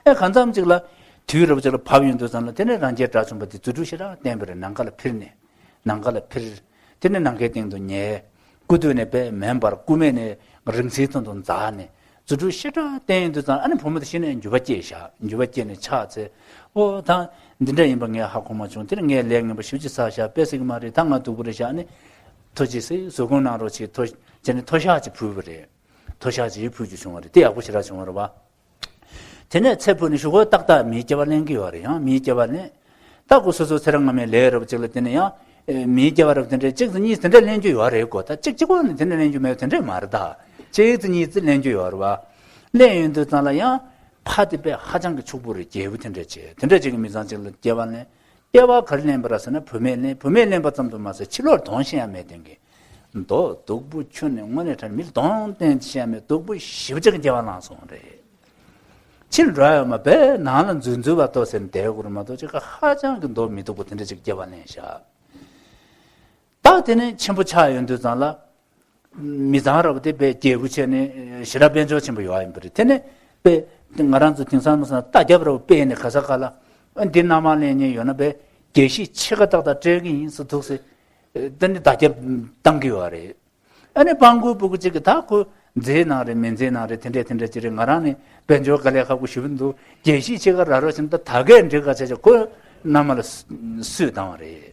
ཨེ་གང་འཚམ་ཅིག་ལ་དུས་རབས་ཅིག་ལ་བབས་ཡོང་དུས་ཙམ་ལ་དེ་ནས་རང་རྒྱལ་དགྲ་བཅོམ་པ་དེ་རྫུ་འཕྲུལ་ཞེ་དྲག་བསྟན་པ་རེད། ནམ་མཁའ་ལ་འཕུར་ནས་ནམ་མཁའ་ལ་འཕུར། དེ་ནས་ནམ་མཁའི་སྟེང་དུ་ཉལ། སྐུ་སྟོད་ནས་དཔེ་མེ་འབར། སྐུ་སྨད་ནས་རིང་བསྲེལ་ཐུང་དུ་འཛེགས་ནས་རྫུ་འཕྲུལ་ཞེ་དྲག་བསྟན་ཡོང་དུས་ཙམ་ཨ་ནི་བུ་མོ་དེ་གཞི་ནས་འགྱོད་པ་སྐྱེས་ཤག་འགྱོད་པ་སྐྱེས་ནས་ཕྱག་འཚལ། ཨོ་ད་འདི་འདྲ་ཡིན་པ་ངས་ཧ་གོ་མ་བྱུང་། དེ་ནས་ངས་ལས་ངན་པ་ཞེ་པོ་ཅིག་བསགས་ཤག་དཔེ་སྲིད་ཀྱི་མ་རེད། ད་ང་སྡུག་པོ་རེད་ཤག་ཨ་ནི་ཐུགས་རྗེ་གཟིགས་བཟོད་སྒོམ་གནང་རོགས་བྱེད། ཐུགས་རྗེ་ནས་མཐོལ་བཤགས་ཅིག་ཕུལ་བ་རེད། མཐོལ་བཤགས་ཅིག་ཕུལ་རྒྱུ་བྱུང་བ་རེད། དེ་ཡག་པོ་ཞེ་དྲག་བྱུང་བ་རེད་བ། དེ་ནས་ཚེ་འཕོས་ནས་གཞུག་གུ་ཏག་ཏག་མིའི་སྐྱེ་བ་ལེན་གྱི་ཡོད་རེད། ཡང་མིའི་སྐྱེ་བ་ལེན། ད་ཁོ་སོ་སོ་ཚེ་རབས་སྔ་མའི་ལས་རབ་ཅིག་ལ་བརྟེན་ནས་ཡང་མིའི་སྐྱེ་བ་རབ་དེ་འདྲའི་གཅིག་དང་གཉིས་དེ་འདྲ་ལེན་རྒྱུ་ཡོད་རེད་གོ། ད་གཅིག་གཅིག་པོ་ནས་དེ་འདྲ་ལེན་རྒྱུ་མེད་པ་དེ་འདྲ་མ་རེད། ད་གཅིག་དང་གཉིས་ཙམ་ལེན་རྒྱུ་ཡོད་རེད་བ། ལེན་ཡོང་དུས་ཙམ་ལ་ཡང་ཕ་དེ་དཔེ་ཧ་ཅང་གི་ཕྱུག་པོ་རེད། རྒྱལ་པོ་དེ་འདྲ་བྱས། དེ་འདྲ་ཅིག་གི་མི་ཚང་ཅིག་ལ་སྐྱེ་བ་ལེན། སྐྱེ་བ་ག་རེ་ལེན་པ་རེད་ཟེར་ན་བུད་མེད་ལེན། བུད་མེད་ལེན་པ་ཙམ་དུ་མ་ཟད་ཕྱི་ལོགས་གདོང་བཤད་ཡ་མེད་དེང་གི། མདོག་སྡུག་པོ་ཁྱོན་ནས་དངོས་གནས་དྲང་མི་ལ་གདོང་བསྟན་བཤད་ཡ་མེད་སྡུག་པོ་ཞེ་པོ་ཅིག་གི་སྐྱེ་བ་བླངས་སོང་རེད། ཅིག་འགྲོ་ཡ་ཡོད་མ་རེད། ནང་ལ་འཛུལ་འཛུལ་བ་ཏོ་ཟེར་ནས་བསྡད་དགོས་རེད་མ་གཏོགས་ཅིག་ཧ་ཅང་གི་མདོག་མི་སྡུག་པོ་དེ་འདྲ་ཅིག་སྐྱེ་བ་ལེན་ཤག་ད་དེ་ནས་ཆེན་པོ་ཆགས་ཡོང་དུས་ཙང་ལ། མི་ཚང་ར་བ་དེ་དཔེ་རྒྱལ་པོ་བྱས་ནས་ཞེ་དྲག་དཔལ་འབྱོར་ཆེན་པོ་ཡོད་ཡིན་པ་རེད། དེ་ནས་དཔེ་ང་རང་ཚོ་དེང་སང་མ་སོང་ན་རྟ་རྒྱབ་ར་བ་དཔེ་ནས་ག་ས་ག་ལ་འདི་མནའ་མ་ལེན་མཁན་ཡོད་ན་དཔེ་རྒྱལ་གཞིས་ཆེ་ཁ་ཏག་ཏག་སྤྲད་གི་ཡིན་ཟེར་ཐུག་སེ། དེ་ནས་རྟ་རྒྱབ་བཏང་གི་ཡོད་རེད། ཨ་ནི་སྤྲང་པོའི་སྤུ་གུ་གཅིག་གིས་ད་ཁོ་མཛེས་ནང་རེད་མི་མཛེས་ནང་རེད་དེ་འདྲས་དེ་འདྲས་ཅིག་རེད། ང་རང་ནི་དཔལ་འབྱོར་དཀའ་ལས་ཁག་པོ་ཞེ་པོ་འདུག་རྒྱལ་གཞིས་ཆེ་ཁ་ར་རོ་བྱས་ན་ད་ད་གས་འགྲིག་ག་བྱས་བྱས་ཁོ་མནའ་མ་ལ་སུས་བཏང་བ་རེད།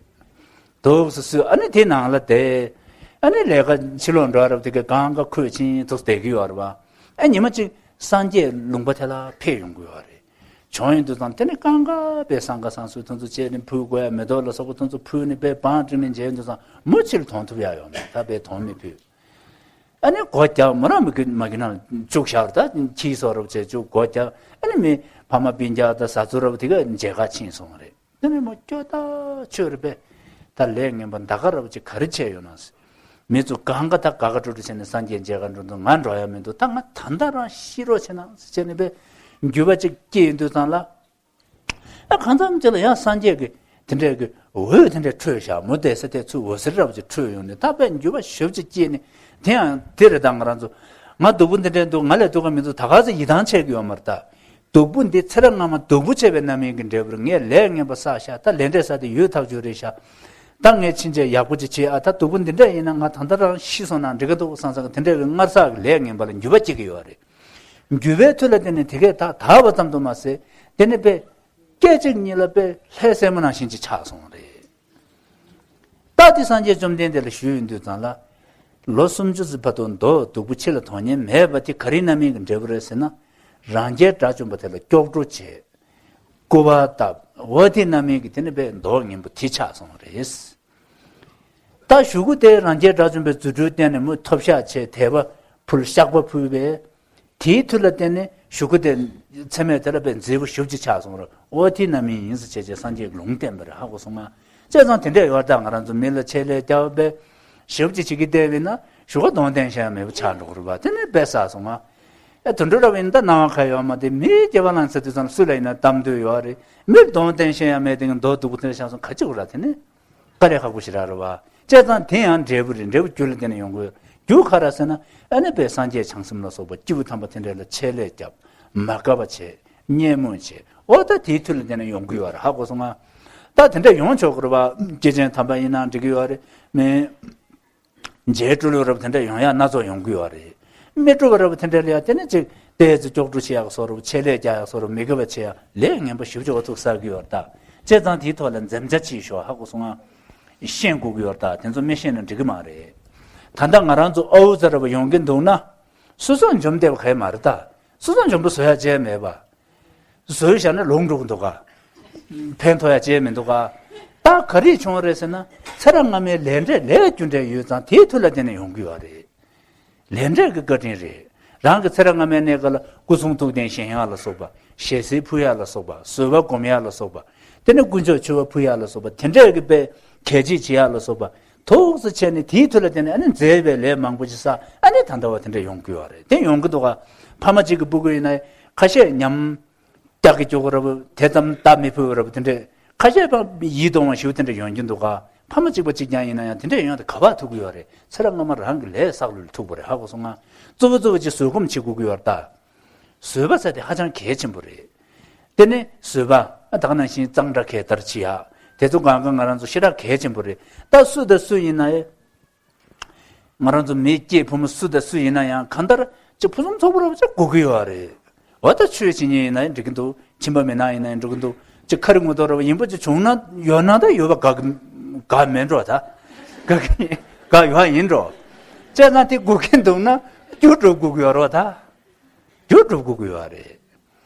དུག་སེ་སུས་ཨ་ནི་དེ་ནང་ལ་བསྡད། ཨ་ནི་ལས་ཀ་ཕྱི་ལོགས་འགྲོ་རབས་དེ་གའི་གང་ག་ཁོས་ཕྱིན་ཐུག་བསྡད་ཀྱི་ཡོད་རེད་བ། ཨ་ཉི་མ་གཅིག་སངས་རྒྱས་ལུང་པ་དེ་ལ་ཕེབས་ཡོང་གི་ཡོད་རེད། བྱུང་ཡོང་དུས་ཙང་དེ་ནི་གང་ག་པའི་སང་ག་སང་སུའི་ཐུན་ཚོད་བཅད་ནས་ཕུལ་དགོས་ཡ་མེ་ཏོག་ལ་སོགས་པ་ཐུན་ཚོད་ཕུལ་ནས་པའི་བང་བསྒྲིགས་ནས་མཇལ་ཡོང་དུས་ཙང་མོ་ཕྱིར་དོང་ཐུབ་ཡ་ཡོད་མེད་ད་པའི་དོང་མི་ཕུལ། ཨ་ནི་སྒོ་རྒྱག་མོ་རང་མི་གི་མ་གི་ནང་བཅུག་བཞག་ར་ད་ཁྱིས་སོ་རབས་བྱས་བཅུག་སྒོ་རྒྱག་ཨ་ནི་མི་ཕ་མ་སྤུན་ཀྱག་ད་བཟའ་ཚོ་རབས་དེ་ག་མཇལ་ཁ་ཕྱིན་སོང་རེད། དེ་ནས་མོ་སྐྱོ་ཐག་ཆོད་རེད་པས། ད་ལས་ངན་པ་ད་ག་རབ་ཅིག་ག་རེ་བྱས་ཡོད་ན། མི་ཚོ་གང་ག་ད་དགའ་དགའ་སྤྲོ་སྤྲོ་བྱས་ནས་སངས་རྒྱས་མཇལ་ཁ་འགྲོ་འདུག་ང་འགྲོ་ཡ་མི་འདུག་ད་ང་ད་ལྟ་རང་ཤི་རོགས་བྱས་ན་ཟེར་བྱས་ནས་པས་འགྱོད་པ་ཅིག་སྐྱེས་ཡོང་དུས་ཙང་ལ། ཨ་གང་འཚམ་ཅིག་ལ་ཡང་སངས་རྒྱས་ཀྱི་དེ་འདྲས་ཀྱི་འོད་དེ་འདྲས་འཕྲོས་ཤག་མོ་བསྡད་ས་དེ་ཚུར་འོད་ཟེར་རབ་ཅིག་འཕྲོས་ཡོང་ནས་ད་པས་འགྱོད་པ་ཞེ་པོ་ཅིག་སྐྱེས་ནས་དེ་ཡང་དེ་རེད་ད་ང་རང་ཚོ་ང་སྡུག་པོ་འདི་འདྲས་འདུག་ང་ལས་སྡུག་ག་མི་འདུག་ད་ག་ཚོད་ཡིད་ཐང་ཆད་ཀྱི་ཡོད་མ་རེད་ད། སྡུག་པོ་འདི་ཚེ་རབས་སྔ་མ་སྡུག་པོ་བྱས་པའི་རྣམ་སྨིན་གྱི་འབྲས་བུར་ངས་ལས་ངན་པ་བསགས་ཤག་ད་ལས་འབྲས་བསགས་ཏེ་ཡོད་ཐག་ཆོད་རེད་ཤག་ད་ངས་ཕྱིན་ཆད་ཡག་པོ་ཅིག་བྱེད་ཨ་ད་སྡུག་པོ་འདི་འདྲ་ཡིན་ན་ང་ད་ལྟ་རང་ཤི་སོང་ན་འགྲིག་གི་འདུག་བསམ་བསམ་གི་དེ་འདྲ་བའི་སྔར་བསགས་ཀྱི་ལས་ངན་པ་ལ་འགྱོད་པ་སྐྱེ་གི་ཡོད་རེད། འགྱོད་པའི་མཐུ་ལ་བརྟེན་ནས་དེ་གས་ད་དག་པ་ཙམ་དུ་མ་ཟད་དེ་ནི་དཔེ་སྐད་ཅིག་ཉིད་ལ་དཔེ་ལྷའི་སྲས་མོ་ནང་བཞིན་ཅིག་ཆགས་སོང་རེད། རྟགས་དེ་སངས་རྒྱས་བཅོམ་ལྡན་འདས་ལ་ཞུས་ཡོང་དུས་ཙང་ལ། ལོ་སུམ་ཅུ་ཙམ་བར་དུ་མདོ་སྡུག་པོ་ཕྱི་ལ་དོན་སྙིང་མེད་པ་དེ་ག་རེའི་རྣམ་སྨིན་གྱི་འབྲས་བུ་རེད་ཟེར་ན། རང་རྒྱལ་དགྲ་བཅོམ་པ་དེ་ལ་སྐྱོབ་འགྲོ་བྱེད། སྐུར་བ་བཏབ་འོ་དེ་རྣམ་སྨིན་གྱི་དེ་ནི་དཔེ་མདོག་ངན་པོ་དེ་ཆགས་སོང་བ་རེད། ད་གཞུག་གུ་དེ་རང་རྒྱལ་དགྲ་བཅོམ་པའི་རྫུ་འཕྲུལ་བསྟན་ནས་མོ་ཐོབ་བཤགས་བྱས་དད་པ་ཕུལ་བཤགས་པ་ཕུལ་བས། དེའི་མཐུ་ལ་བརྟེན་ནས་གཞུག་གུ་དེ་མཚན་མོ་དེ་ལ་དཔེ་མཛེས་པོ་ཞེ་པོ་ཅིག་ཆགས་སོང་ར་ཨོ་དེ་རྣམ་སྨིན་ཡིན་ཟེར་བྱས་བྱས་སངས་རྒྱས་ཀྱི་ལུང་བསྟན་པ་རེད་ཧ་གོ་སོང་ང་། བྱས་ཙང་དེ་འདྲས་ཡོད་ད་ང་རང་ཚོ་མི་ལ་ཆེད་ལས་རྒྱག་པས་ཞེ་པོ་ཅིག་བྱེད་ཀྱི་བསྡད་པས་ན་གཞུག་གུ་གདོང་བསྟན་ཤེས་ཡ་མེད་པ་ཆགས་འགྲོ་གི་རེད་པ་དེ་ནས་དཔེ་བསགས་སོང་ང་། ཨེ་དུད་འགྲོ་ར་བས་ན་ད་སྣང་བ་ག་ཡོད་མ་དེ་མིའི་སྐྱེ་བ་བླངས་ཚར་དུས་ཙམ་སུ་ལ་ཡིན་ན་གཏམ་འདོད་ཡོད་རེད་མིར་གདོང་བསྟན་ཤེས་ཡ་མེད་དེ་ང་མདོག་སྡུག་པོ་དེ་འདྲ་ཆགས་སོང་ག་ཅི་གོ་ར་དེ་ནས། དཀའ་ལས་ཁག་པོ་ཞིག་རག་རེད་བ། བྱས་ཙང་དེ་ཡང་འབྲས་བུ་རེད་འབྲས་བུ་རྒྱུ་ལ་བརྟེན་ནས་ཡོང་དགོས། རྒྱུ་ག་རེ་ཟེར་ན་ཨ་ནི་དཔེ་སངས་རྒྱས་བྱང་སེམས་ལ་སོགས་པ་སྐྱེས་བུ་དམ་པ་དེ་འདྲ་ལ་ཆེད་ལས་བརྒྱབ། མ་དགའ་བ་བྱས། བརྙས་སྨོད་བྱས། འོ་ད་དེའི་མཐུ་ལ་བརྟེན་ནས་ཡོང་གི་ཡོད་རེད་ཧ་གོ་སོང་ང་། ད་དེ་འདྲ་ཡོང་ཆོག་གི་རེད་བ། སྐྱེས་ཆེན་དམ་པ་ཡིན་ན་འགྲིག་གི་ཡོད་རེད། མི། མཇལ་སྤྲུལ་ལོ་རབས་དེ་འདྲ་ཡོང་ཡག་སྣ་ཚོགས་ཡོང་གི་ཡོད་རེད། མི་སྤྲུལ་བ་རབས་དེ་འདྲ་ལ་ཡང་དེ་ནས་ཅིག་ཏོག་ཙམ་སྐྱོབ་འགྲོ་བྱེད་ཡག་སོགས་རབས་ཆེད་ལས་རྒྱག་ཡག་སོགས་རབས་མི་དགེ་བ་བྱེད་ཡག་ལས་ངན་པ་ཞེ་པོ་ཅིག་འོ་ཐུག་བསགས་ཀྱི་ཡོད་རེད་ད། བྱས་ཙང་དེའི་ཐོག་ལ་འཛེམ་བྱ་ཅིག་ཞོག་ཧ་གོ་སོང་ང་། ཤེས་དགོས་ཀྱི་ཡོད་རེད་ད་དེ་ཚོ་མི་ཤེས་ན་འགྲིག་གི་མ་རེད། ད་ལྟ་ང་རང་ཚོ་ཨའུ་ཙི་ར་བ་ཡོང་གི་འདུག་ན། སོ་སོ་འཇོམས་བསྡད་པ་ག་ཡེ་མ་རེད་ད། སོ་སོ་འཇོམས་པ་བཟོ་ཡག་ཅིག་མེད་པ། བཟོས་བཞག་ན་ལོག་འགྲོ་གི་འདུག་ག་ཕན་ཐོགས་ཡ་ཅིག་མི་འདུག་ག་ད་ག་རེ་བྱུང་བ་རེད་ཟེར་ན་ཚེ་རབས་སྔ་མའི་ལས་འབྲས་ལས་རྒྱུ་འབྲས་ཡོད་ཙང་དེའི་མཐུ་ལ་བརྟེན་ནས་ཡོང་གི་ཡོད་རེད། ལས་འབྲས་ཀྱི་བཀའ་དྲིན་རེད། རང་གི་ཚེ་རབས་སྔ་མའི་གནས་སྐབས་ལ་སྐུ་གསུང་ཐུགས་རྟེན་བཞེངས་ཡག་ལ་སོགས་པ། ཞལ་གསེར་ཕུལ་ཡག་ལ་སོགས་པ། བཟོད་པ་སྒོམ་ཡག་ལ་སོགས་པ། དེ་ནས་དཀོན་མཆོག་མཆོད་པ་ཕུལ་ཡག་ལ་སོགས་པ་དེ་འདྲས་ཀྱི་དཔེ་གལ་ཆེ་བྱེད་ཡག་ལ་སོགས་པ། ཐུགས་སུ་ཆེ་ནས་དེའི་མཐུ་ལ་བརྟེན་ནས་ཨ་ནི་མཛེས་པའི་ལས་མང་པོ་ཞིག་བསགས་ཨ་ནི་ད་ལྟ་བ་དེ་འདྲ་ཡོང་གི་ཡོད་རེད་དེ་ཡོང་གི་འདུག་ག་ཕ་མ་གཅིག་གི་སྤུ་གུ་ཡིན་ན་ཁ་ཤས་ཉམས་རྒྱག་གི་སྐྱོ་གི་ར་བུ་དེ་ཙམ་ལྟ་མི་ཕོད་པ་ར་བུ་དེ་འདྲས་ཁ་ཤས་པ་ཡིད་གདུང་བ་ཞེ་པོ་དེ་འདྲ་ཡོང་གི་འདུག་ག་ཕ་མ་གཅིག་པ་གཅིག་རྐྱང་ཡིན་ན་ཡང་དེ་འདྲས་ཡོང་དེ་ག་པར་ཐུག་གི་ཡོད་རེད་ཚེ་རབས་སྔ་མ་རང་གི་ལས་བསགས་ལུས་ལ་ཐུག་པ་རེད་ཧ་གོ་སོང་ང་། གཙོ་བོ་གཙོ་བོ་གཅིག་བཟོད་སྒོམ་བྱེད་དགོས་ཀྱི་ཡོད་རེད་ད། བཟོད་པ་ཟེར་དེ་ཧ་ཅང་གལ་ཆེན་པོ་རེད། དེ་ནས་བཟོད་པ་ད་ག་ནང་བཞིན་གཙང་སྦྲ་གད་བདར་བྱེད་ཡག་དེ་ཚོ་གང་ག་ང་རང་ཚོ་ཞེ་དྲག་གལ་ཆེན་པོ་རེད་ད་སུ་དང་སུ་ཡིན་ན་ཡང་། ང་རང་ཚོ་མི་སྐྱེས་ཕོ་མོ་སུ་དང་སུ་ཡིན་ན་ཡང་གང་ལྟར་ཅིག་ཕུན་སུམ་ཚོགས་པོ་ར་བ་ཅིག་དགོས་ཀྱི་ཡོད་རེད། འོ་ད་ཆོས་བྱེད་མཁན་ཡིན་ན་ཡང་འགྲིག་གི་འདུག་ཁྱིམ་པ་མི་ནག་ཡིན་ན་ཡང་འགྲིག་གི་འདུག་ཅིག་ཁ་རི་ངོ་ཐོག་ར་བ་ཡིན་པ་ཅིག་བྱུང་ན་ཡོད་ན་ད་ཡོད་པ་དགའ་གི་དགའ་མེད་འགྲོ་ད། དགའ་གི་དགའ་ཡོད་ཡིན་འགྲོ། བྱས་ཙང་དེ་དགོས་ཀྱི་འདུག་ན་རྒྱུ་སྒྲུབ་དགོས་ཀྱི་ཡོད་རེད་བ་ད། རྒྱུ་སྒྲུབ་དགོས་ཀྱི་ཡོད་རེད།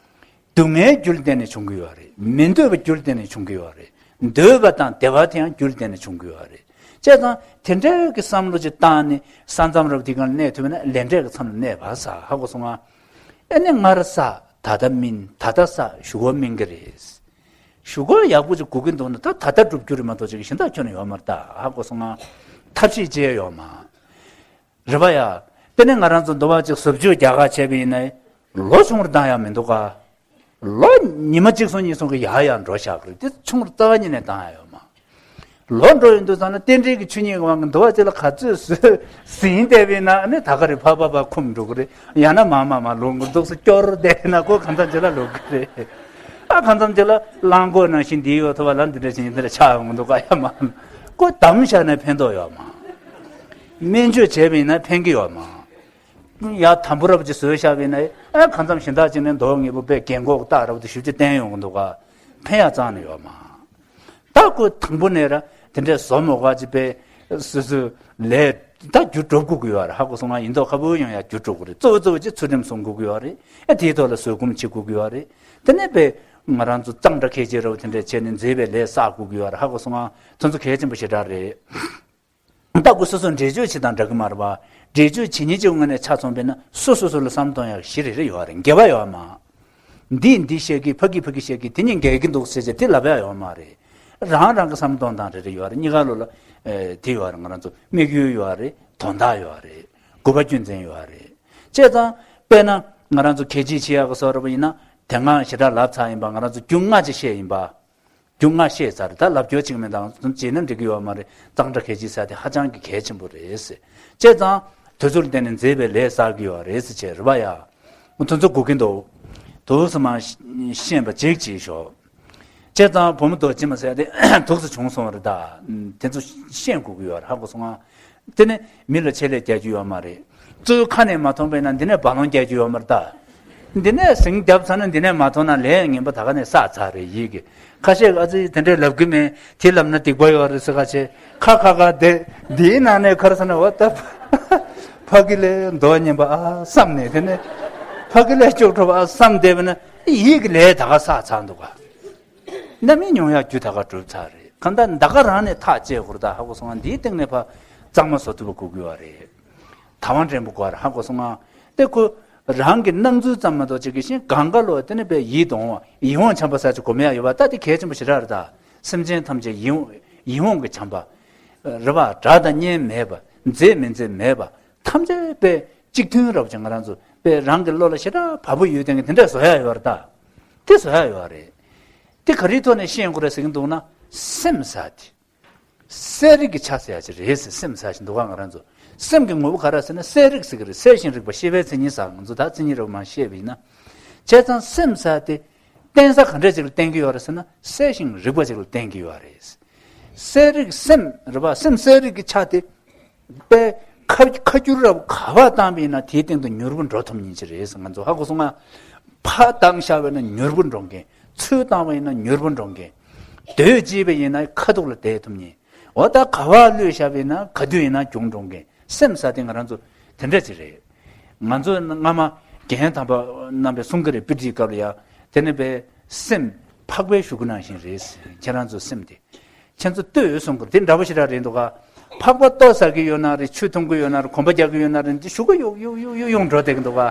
སྡུག་བསྔལ་རྒྱུ་ལ་བརྟེན་ནས་བྱུང་གི་ཡོད་རེད། མི་འདོད་པ་རྒྱུ་ལ་བརྟེན་ནས་བྱུང་གི་ཡོད་རེད། འདོད་པ་དང་བདེ་བ་དེ་ཡང་རྒྱུ་ལ་བརྟེན་ནས་བྱུང་གི་ཡོད་རེད། བྱས་ཙང་དེ་འདྲའི་གི་བསམ་བློ་ཅིག་བཏང་ནས་ས་མཚམས་རབ་དེ་གང་ལ་གནས་ཐུབ་ན་ལས་འབྲས་ཀྱི་མཚམས་ལ་གནས་པ་ས་ཧ་གོ་སོང་ང་། ཨེ་ནས་སྔར་བསགས་ད་ལྟ་སྨིན་ད་ལྟ་བསགས་གཞུག་གུ་སྨིན་གི་རེད། གཞུག་གུ་ཡག་པོ་ཅིག་དགོས་ཀྱི་འདུག་ན་ད་ད་ལྟ་སྒྲུབ་རྒྱུ་རེད་མ་གཏོགས་ཅིག་གཞན་དག་ཁྱོན་ནས་ཡོད་མ་རེད་ད་ཧ་གོ་སོང་ང་། ཐབས་ཤེས་བྱས་ཡོད་མ། རེད་པ་ཡ། དེ་ནས་ང་རང་ཚོ་འདུལ་བ་ཅིག་བཟོ་བཅོས་རྒྱག་ག་བྱས་པ་ཡིན་ན། ལོ་ཆུང་རུ་བཏང་ཡག་མི་འདུག་ག་ལོ་ཉི་མ་གཅིག་སོང་གཉིས་སོང་གི་ཡར་ཡར་འགྲོ་བཞག་གི་རེད། དེ་ཆུང་རུ་རྩ་བ་ཉིད་ནས་བཏང་ཡ་ཡོད་མ། ལོ་འགྲོ་ཡོང་དུས་ཙམ་ལ་རྟེན་འབྲེལ་གྱི་ཆོས་ཉིད་ཀྱི་དབང་གིས་འདུལ་བ་ཅིག་ལ་ག་ཚོད་བཟོས་ཟིན་བསྡད་པས་ན་ནི་ད་ག་རེ་ཕ་ཕ་ཕ་འཁུམས་འགྲོ་གི་རེད། ཡང་ན་མ་མ་མ་ལོག་གི་འདུག་སེ་སྐྱོར་བསྡད་ན་ཁོ་གང་འཚམ་ཅིག་ལ་ལོག་གི་རེད། ཨ་གང་འཚམ་ཅིག་ལ་གླང་གོག་ནང་བཞིན་འདི་ཡོད་ཐུབ་པ་ལ་འདི་འདྲ་བྱས་ནས་འདི་འདྲ་ཆགས་ཡོང་གི་འདུག་ག་ཡ་མ། ཁོ་དམ་བཞག་ན་ཕན་ཐོགས་ཡོད་མ། སྨན་བཅོས་བྱས་པས་ན་ཕན་གྱི་ཡོད་མ། ཡ་དམ་པོ་རབ་ཅིག་བཟོས་བཞག་པས་ན་ཨ་གང་འཚམ་གཞན་དག་ཅིག་ནས་མདོག་ངན་པོ་དཔེ་རྒན་གོག་སྟག་རབ་ཏུ་ཞུ་རྒྱུ་བསྟན་ཡོང་གི་འདུག་ག་ཕན་ཡ་རྩ་ནས་ཡོད་མ། ད་ཁོ་དང་པོ་ནས་ར་དེ་འདྲའི་བཟོ་མོ་ག་ཅིག་པས་སོ་སོའི་ལས་ད་རྒྱུ་སྒྲུབ་དགོས་ཀྱི་ཡོད་རེད། ཧ་གོ་སོང་ང་། ཡིན་མདོག་ཁ་པོ་ཡོང་ཡ་རྒྱུ་སྒྲུབ་དགོས་རེད། གཙོ་བོ་གཙོ་བོ་ཅིག་ཚུལ་ཁྲིམས་སྲུང་དགོས་ཀྱི་ཡོད་རེད། ཨེ་དེའི་ཐོག་ལ་བཟོད་སྒོམ་བྱེད་དགོས་ཀྱི་ཡོད་རེད། དེ་ནས་པས་ང་རང་ཚོ་གཙང་སྦྲ་གལ་ཆེ་རབ་དེ་འདྲ་བྱས་ནས་མཛེས་པའི་ལས་བསགས་དགོས་ཀྱི་ཡོད་རེད། ཧ་གོ་སོང་ང་། དེ་ཚོ་གལ་ཆེན་པོ་ཞེ་དྲག་རེད། ད་ཁོ་སོ་སོ་འགྲེལ་བརྗོད་བྱེད་སྟངས་འདྲ་གི་མ་རེད་པ། འགྲེལ་བརྗོད་བྱེད་མཁན་གཅིག་ངོས་ནས་ཆ་མཚོན་པས་ན་སོ་སོ་སོ་ལ་བསམ་གཏོང་ཡག་བཞི་རེ་རེ་ཡོད་རེད། འགལ་བ་ཡོད་མ། འདིས་འདི་བཤད་ཀྱི་ཕ་གིས་ཕ་གི་བཤད་ཀྱི་དེ་གཉིས་འགལ་གྱི་འདུག་ཟེར་བྱས་དེ་ལབ་ཡག་ཡོད་མ་རེད། རང་རང་གི་བསམ་གཏོང་སྟངས་རེ་རེ་ཡོད་རེད། གཉིས་ཀ་ལོ་ལ་ཨེ་དེ་ཡོད་རེད། ང་རང་ཚོ་དམིགས་ཡུལ་ཡོད་རེད། དོན་དག་ཡོད་རེད། དགོས་པ་རྒྱུ་མཚན་ཡོད་རེད། བྱས་ཙང་དཔེར་ན་ང་རང་ཚོ་གལ་ཆེ་ཆེ་ཡག་གི་བཟོ་འདྲ་པོ་ཡིན་ན་དེ་སྔ་ཞེ་དྲག་ལབ་ཚར་ཡིན་པ། ང་རང་ཚོ་རྒྱུ་ལྔ་ཅིག་བཤད་ཡིན་པ། རྒྱུ་ལྔ་བཤད་ཚར། ད་ལབ་རྒྱུ་ཅིག་མེད། དང་དུ་བྱས་ན་འགྲིག་གི་ཡོད་མ་རེད། གཙང་སྦྲ་གལ་ཆེ་ས་དེ་ཧ་ཅང་གི་གལ་ཆེན་པོ་རེད་ཟེར། བྱས་ཙང་དེ་ཚོར་བརྟེན་ནས་མཛེས་པའི་ལས་བསགས་ཀྱི་ཡོད་རེད་ཟེར་བྱས་རེད་པ་ཡ། འོ་དེ་ཚོ་དགོས་ཀྱི་འདུག་དུས་སུ་མ་ཤེས་པ་ཅིག་བྱེད་ཤོག་བྱས་ཙང་བུ་མོ་རྡོ་རྗེ་མ་ཟེར་དེ་དུས་སུ་བྱུང་སོང་བ་རེད། ད་དེ་ཚོ་ཤེས་དགོས་ཀྱི་ཡོད་རེད། ཧ་གོ་སོང་ང་། དེ་ནི་མི་ལ་ཆེད་ལས་རྒྱག་རྒྱུ་ཡོད་མ་རེད། གཙོ་བོའི་ཁ་ནས་མ་མཐོང་པས་ན་འདི་ནས་བ་ལོང་རྒྱག་རྒྱུ་ཡོད་མ་རེད་ད། འདི་ནས་ཟིང་བརྒྱབ་ཚར་ན་འདི་ནས་མ་མཐོང་ན་ལས་ངན་པ་ད་ག་ནས་བསགས་ཚར་རེད་ཡིད་ཀྱི། ཁ་ཤས་ཨ་ཙི་དེ་འདྲས་ལབ་གི་མེད། དེ་ལབ་ན་སྡིག་པ་ཡོད་རེད་ཟེར། ཁ་ཤས་ཁ་ཁ་ཁ་དེ་འདིའི་ནང་ནས་ཁར་ས་ན་བ་ད་ཕ་གི་ལས་མདོག་ངན་པ་ཨ་བསམ་ནས་དེ་ནས་ཕ་གི་ལས་ལྕོག་གྲུབ་ཨ་བསམ་བསྡད་པས་ན་ཡིད་ཀྱི་ལས་ད་ག་བསགས་ཚར་འདུག་ག་རྣམ་སྨིན་མྱོང་ཡག་རྒྱུ་ད་ག་གྲུབ་ཚར་རེད། གང་ལྟར་ད་ག་རང་ནས་ཐག་བཅད་དགོས་རེད། ད་ཧ་གོ་སོང་ང་། འདིའི་སྟེང་ནས་ཕར་གཙང་མ་བཟོ་ཐུབ་པ་དགོས་ཀྱི་ཡོད་རེད། ད་བང་འདྲེན་པོ་དགོས་རེད། ཧ་གོ་སོང་ང་། དེ་ཁོ་རང་གི་སྣང་ཚུལ་ཙམ་མ་གཏོགས་ཅིག་གི་ཤིང་གང་ག་ལོ་དེ་ནས་པའི་ཡིད་དུ་འོང་བ་ཡིད་འོང་བྱམས་པ་ཟེར་ཅིག་གོ་མེད་ཡ་ཡོད་པ། ད་དེ་གལ་ཆེན་པོ་ཞེ་དྲག་རེད། ད་སེམས་ཅན་ཐམས་ཅད་ཡིད་འོང་ཡིད་འོང་གི་བྱམས་པ་རེད་པ། དགྲ་དང་གཉེན་མེད་པ། མཛེས་མི་མཛེས་མེད་པ། ཐམས་ཅད་པའི་གཅིག་མཐུན་རབ་ཅིག་ང་རང་ཚོ་པའི་རང་གི་བློ་ལ་ཞེ་དྲག་བབས་པོ་ཡོད་དེ་དེ་འདྲ་བཟོ་ཡ་ཡོད་རེད་ད། དེ་བཟོ་ཡ་ཡོད་རེད། དེ་ག་རེའི་ཐོག་ནས་ཤེས་དགོས་རེད་ཟེར་གྱི་འདུག་ན། སེམས་ཟེར་དེ་གསལ་རིག་གི་ཆ་ཟེར་ཡ་ཅིག་རེད་ཟེར། སེམས་ཟེར་ཞིག་འདུག་ག་ང་རང་ཚོ་སེམས་ཀྱི་ངོ་བོ་ག་རེ་ཟེར་ན་གསལ་རིག་ཟེར་གྱི་རེད། གསལ་ཞིང་རིག་པ་ཤེས་པའི་མཚན་ཉིད་ཟེར། ང་ཚོ་ད་མཚན་ཉིད་རབ་མ་བཤད་པ་ཡིན་ན། བྱས་ཙང་སེམས་ཟེར་དེ་བརྟེན་ས་ག་འདྲ་ཅིག་ལ་བརྟེན་གྱི་ཡོད་རེད་ཟེར་ན་གསལ་ཞིང་རིག་པ་ཅིག་ལ་བརྟེན་གྱི་ཡོད་རེད། གསལ་རིག་སེམས་རེད་པ། སེམས་གསལ་རིག་གི་ཆ་དེ་པའི་ཁ་ཁ་སྒྱུར་རབ་ག་པར་བཏང་པ་ཡིན་ན་དེའི་སྟེང་དུ་མྱུར་པོ་འགྲོ་ཐུབ་མཁན་ཅིག་རེད་ཟེར། ང་ཚོ་ཧ་གོ་སོང་ང་། ཕར་བཏང་བཞག་པ་ཡིན་ན་མྱུར་པོ་འགྲོ་མཁན། ཚུར་བཏང་བ་ཡིན་ན་མྱུར་པོ་འགྲོ་མཁན། སྡོད་ཅེས་པ་ཡིན་ན་ཁ་ཐུག་ལ་བསྡད་ཐུབ་མཁན། འོ་ད་ག་པར་གློད་བཞག་པ་ཡིན་ན་ག་དུས་ཡིན་ན་འབྱུང་འགྲོ་མཁན། སེམས་ཟེར་དེ་ང་རང་ཚོ་དེ་འདྲ་ཅིག་རེད། ང་ཚོ་སྔ་མ་རྒན་དམ་པ་རྣམ་པས་གསུང་གི་རེད། དཔེ་ཁྲིད་སྐབས་ལ་ཡ། དེ་ནི་པའི་སེམས་ཕག་པའི་གཞུ་གུ་ནང་བཞིན་རེད། ཁྱེད་རང་ཚོ་སེམས་དེ། ཁྱེད་ཚོ་ལྟོས་ཡོད་གསུང་གི་རེད། དེ་འདྲ་པོ་ཞེ་དྲག་རེད་འདུག་ག་ཕག་པ་ལྟོ་ཟ་གི་ཡོད་ན་རེད། ཆུ་འཐུང་གི་ཡོད་ན་རེད། གོམ་པ་རྒྱག་གི་ཡོད་ན་རེད། འདི་གཞུ་གུ་གཡུག་གཡུག་གཡུག་གཡུག་གཡུག་འགྲོ་བསྡད་ཀྱི་འདུག་ག་